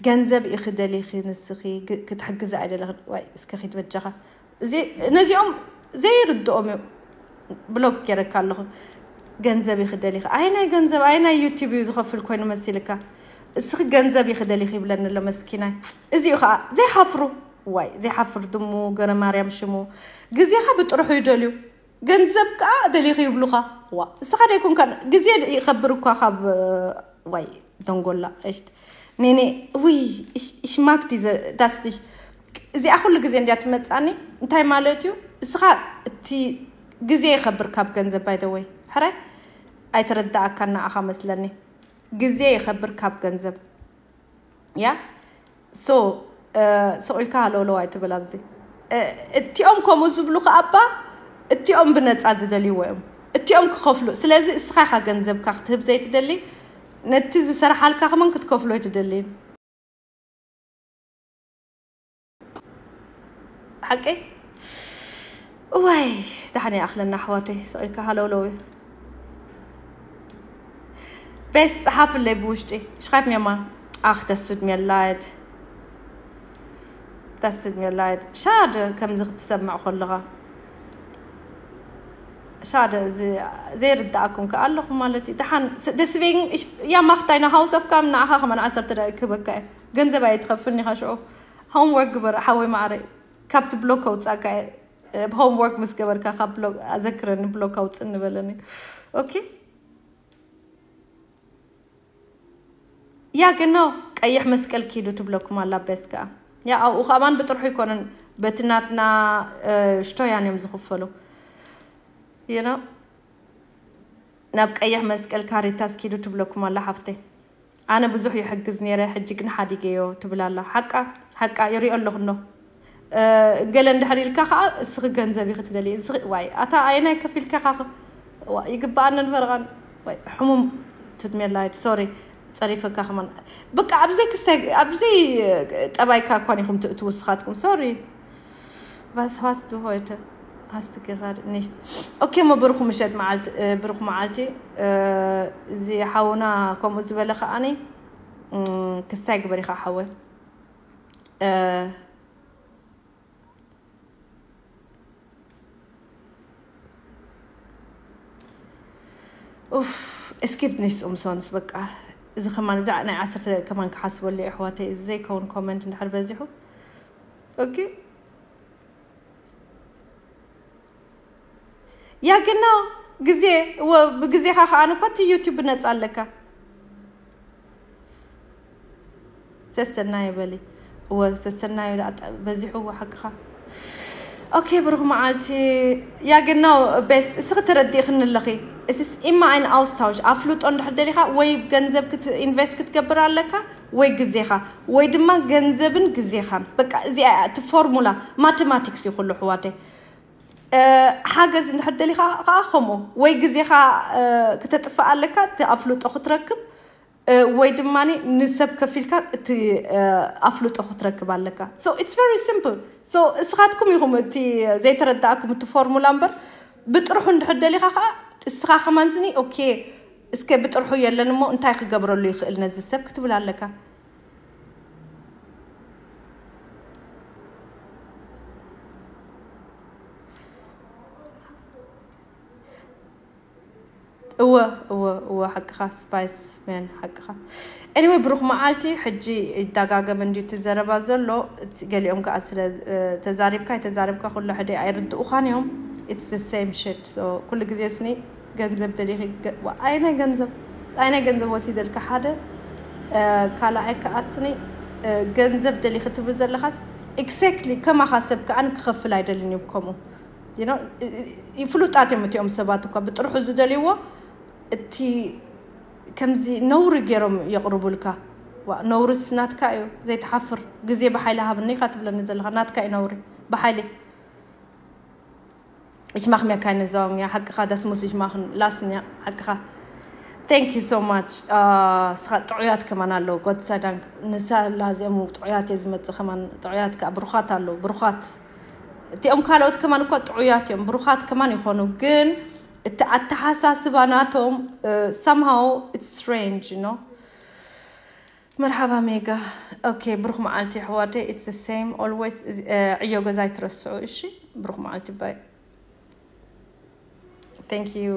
ገንዘብ ኢኺ ደሊኺ ንስኺ ክትሕግዚ ኣይደለኽን ዋይ እስከ ኺድ በጃኻ። እዚ ነዚኦም ዘይርድኦም እዩ። ብሎክ ገይረካ ኣለኹ። ገንዘብ ኢኺ ደሊኺ ኣይ ናይ ገንዘብ ኣይ ናይ ዩቲብ እዩ ዝኸፍል ኮይኑ መሲልካ። እስኺ ገንዘብ ኢኺ ደሊኺ ይብለኒ ኣሎ መስኪናይ። እዚኡ ከዓ ዘይሓፍሩ ዋይ ዘይሓፍር ድሙ ገረ ማርያም ሽሙ። ግዜኻ ብጥርሑ ይደልዩ። ገንዘብ ከዓ ደሊኺ ይብሉኻ። ዋ እስኻ ደይኮንካ ግዜ ይኸብር እኳ ካብ ዋይ ደንጎላ እሽት ኔኔ ውይ እሽማክ ዲዘ ዳስሽ እዚኣ ኩሉ ግዜ እንዲያ ትመፃኒ። እንታይ ማለት እዩ እስኻ እቲ ግዜ ይኸብር ካብ ገንዘብ። By the way፣ ሕራይ ኣይተረዳእካን ንዓኻ መስለኒ። ግዜ ይኸብር ካብ ገንዘብ። ያ so ስቕ ኢልካ ሃለውለው ኣይትበል ኣብዚ። እቲኦም ከምኡ ዝብሉ ከኣባ እቲኦም ብነፃ ዝደልይዎ እዮም፣ እቲኦም ክኸፍሉ። ስለዚ እስኻ ኢኻ ገንዘብካ ክትህብ ዘይትደሊ፣ ነቲ ዝሰርሓልካ ከማን ክትከፍሎ ኣይትደልይን። ሓቀይ እዋይ፣ ደሓን ይኣኽለና ኣሕዋተይ። ስቕ ኢልካ ሃለውለው እዩ። ቤስ ጸሓፍለይ ብውሽጢ። Schreib mir mal. Ach, das tut mir leid. Das tut mir leid. Schade ከምዚ ክትሰምዕ ከለኻ። Schade እዚ ዘይርዳእኩም ከ ኣለኹም ማለት እዩ። ደሓን deswegen ich ja mach deine Hausaufgaben ንዓኻ ከማን ዓሰርተ ደቂቕ ክህበካ እየ። ገንዘብ ኣይትኸፍልኒ ኢኻ ሽዑ። Homework ግበር ሓወይ ማዕረ። ካብቲ ብሎክ ከውጻካ እየ። Homework ምስ ገበርካ ካብ ብሎክ ኣዘክረኒ፣ ብሎክ ኣውጽእኒ በለኒ። Okay. ያ ግን ነው ቀይሕ መስቀል ኪዱ ትብለኩም ኣላ። ቤስ ከኣ ያ ኣብኡ ከማን ብጥርሑ ኣይኮነን፣ በቲ ናትና ሽቶያን እዮም ዝኽፈሉ። You know፣ ናብ ቀይሕ መስቀል ካሪታስ ኪዱ ትብለኩም ኣላ ሓፍተይ። ኣነ ብዙሕ ይሕግዝ ነይረ፣ ሕጂ ግን ሓዲገዮ ትብል ኣላ። ሓቃ ሓቃ ይሪኦ ኣለኹ ኖ። ገለ እንድሕር ኢልካ ከዓ እስኺ ገንዘብ ኢኺ ትደሊ። እስኺ ዋይ ኣታ ኣየናይ ከፊልካ ኢኻ ይግበኣንን ፈረቓን። ዋይ ሕሙም ትድሜላይድ ሶሪ ጸሪፈካ ከማን። በቃ ኣብዘይ ክስታይ ኣብዘይ ጠባይካ እኳን ኢኹም ትእትዉ ንስኻትኩም። ሶሪ። Was hast du heute? Hast du gerade nicht? Okay እሞ ብሩኽ ምሸት መዓልቲ፣ ብሩኽ መዓልቲ። እዚ ሓውና ከምኡ ዝበለ ከዓኒ ክስታይ ግበር ኢኻ ሓወይ። ኡፍ እስኪ ብንሽ ጾምሶንስ በቃ። እዚ ከማን እዛ ናይ ዓሰርተ ደቂቕ ከማን ክሓስበሉ እየ ኣሕዋተይ። እዚ ዘይከውን ኮመንት እንድሕር በዚሑ። ኦኬ። ያ ግና ግዜ ወ- ብግዜኻ ከኣ እኮ እቲ ዩቲዩብ ብነጻ ኣለካ። ሰሰናዩ በሊ። እወ ሰሰናዩ ኣጣ- በዚሑ እወ ሓቅኻ። ኦኬ ብሩኽ መዓልቲ። ያ ግና ቤስት እስኺ ተረዲእኽኒ ኣለኺ። እስስ ኢማ ኣይን ኣውስታውሽ ኣፍልጦ እንድሕር ደሊኻ ወይ ገንዘብ ክት ኢንቨስት ክትገብር ኣለካ ወይ ግዜኻ ወይ ድማ ገንዘብን ግዜኻን። በቃ እዚኣ እያ እቲ ፎርሙላ ማቴማቲክስ እዩ ኩሉ ኣሕዋተይ። ሓገዝ እንድሕር ደሊኻ ከዓ ከምኡ ወይ ግዜኻ ክተጥፍእ ኣለካ እቲ ኣፍልጦ ክትረክብ ወይ ድማ ንሰብ ከፊልካ እቲ ኣፍልጦ ክትረክብ ኣለካ። So it's very simple. So እስኻትኩም ኢኹም እቲ ዘይተረዳእኩም እቲ ፎርሙላ እምበር ብጥርሑ እንድሕር ደሊኻ ከዓ እስኻ ከማን ዝኒ ኦኬ እስከ ብጥርሑ የለን እሞ እንታይ ክገብረሉ ይኽእል ነዚ ሰብ ክትብል ኣለካ። እወ እወ እወ ሓቅኻ ስፓይስ መን ሓቅኻ። Anyway ብሩኽ መዓልቲ። ሕጂ ይዳጋገም እንድዩ እቲ ዘረባ ዘሎ። ገሊኦም ከዓ ስለ ተዛሪብካ ኣይተዛሪብካ ኩሉ ሕደ ኣይርድኡኻን እዮም። It's the same shit. So ኩሉ ግዜ ስኒ ገንዘብ ደሊኺ ኣይናይ ገንዘብ ኣይናይ ገንዘብ ወሲደልካ ሓደ ካልኣይ ከኣስኒ ገንዘብ ደሊኺ ትብል ዘለኻስ exactly ከማኻ ሰብ ከኣን ክኸፍል ኣይደልን እዩ። ከምኡ you know ፍሉጣት እዮም እቲኦም ሰባት እኳ ብጥርሑ ዝደልይዎ እቲ ከምዚ ነውሪ ገይሮም የቕርቡልካ። ነውርስ ናትካ እዩ ዘይትሓፍር። ግዜ ብሓይሊ ሃብኒ ኢኻ ትብለኒ ዘለኻ ናትካ እዩ ነውሪ ብሓይሊ Ich mache mir keine Sorgen. Ja ሓቅኻ das muss ich machen lassen. Ja ሓቅኻ. Thank you so much. ስኻ ጥዑያት ከማን ኣለዉ ጎትሳዳንክ ንሳላ እዚኦም ጥዑያት እየ ዝመፅእ ከማን ጥዑያት ከዓ ብሩኻት ኣለዉ ብሩኻት። እቲኦም ካልኦት ከማን እኳ ጥዑያት እዮም ብሩኻት ከማን ይኾኑ ግን እቲ ኣተሓሳስባ ናቶም somehow it's strange you know. መርሓባ ሜጋ። ኦኬ ብሩኽ መዓልቲ ኣሕዋተይ it's the same always። ዕዮ ገዛ ኣይትረስዑ እሺ። ብሩኽ መዓልቲ ባይ። Thank you.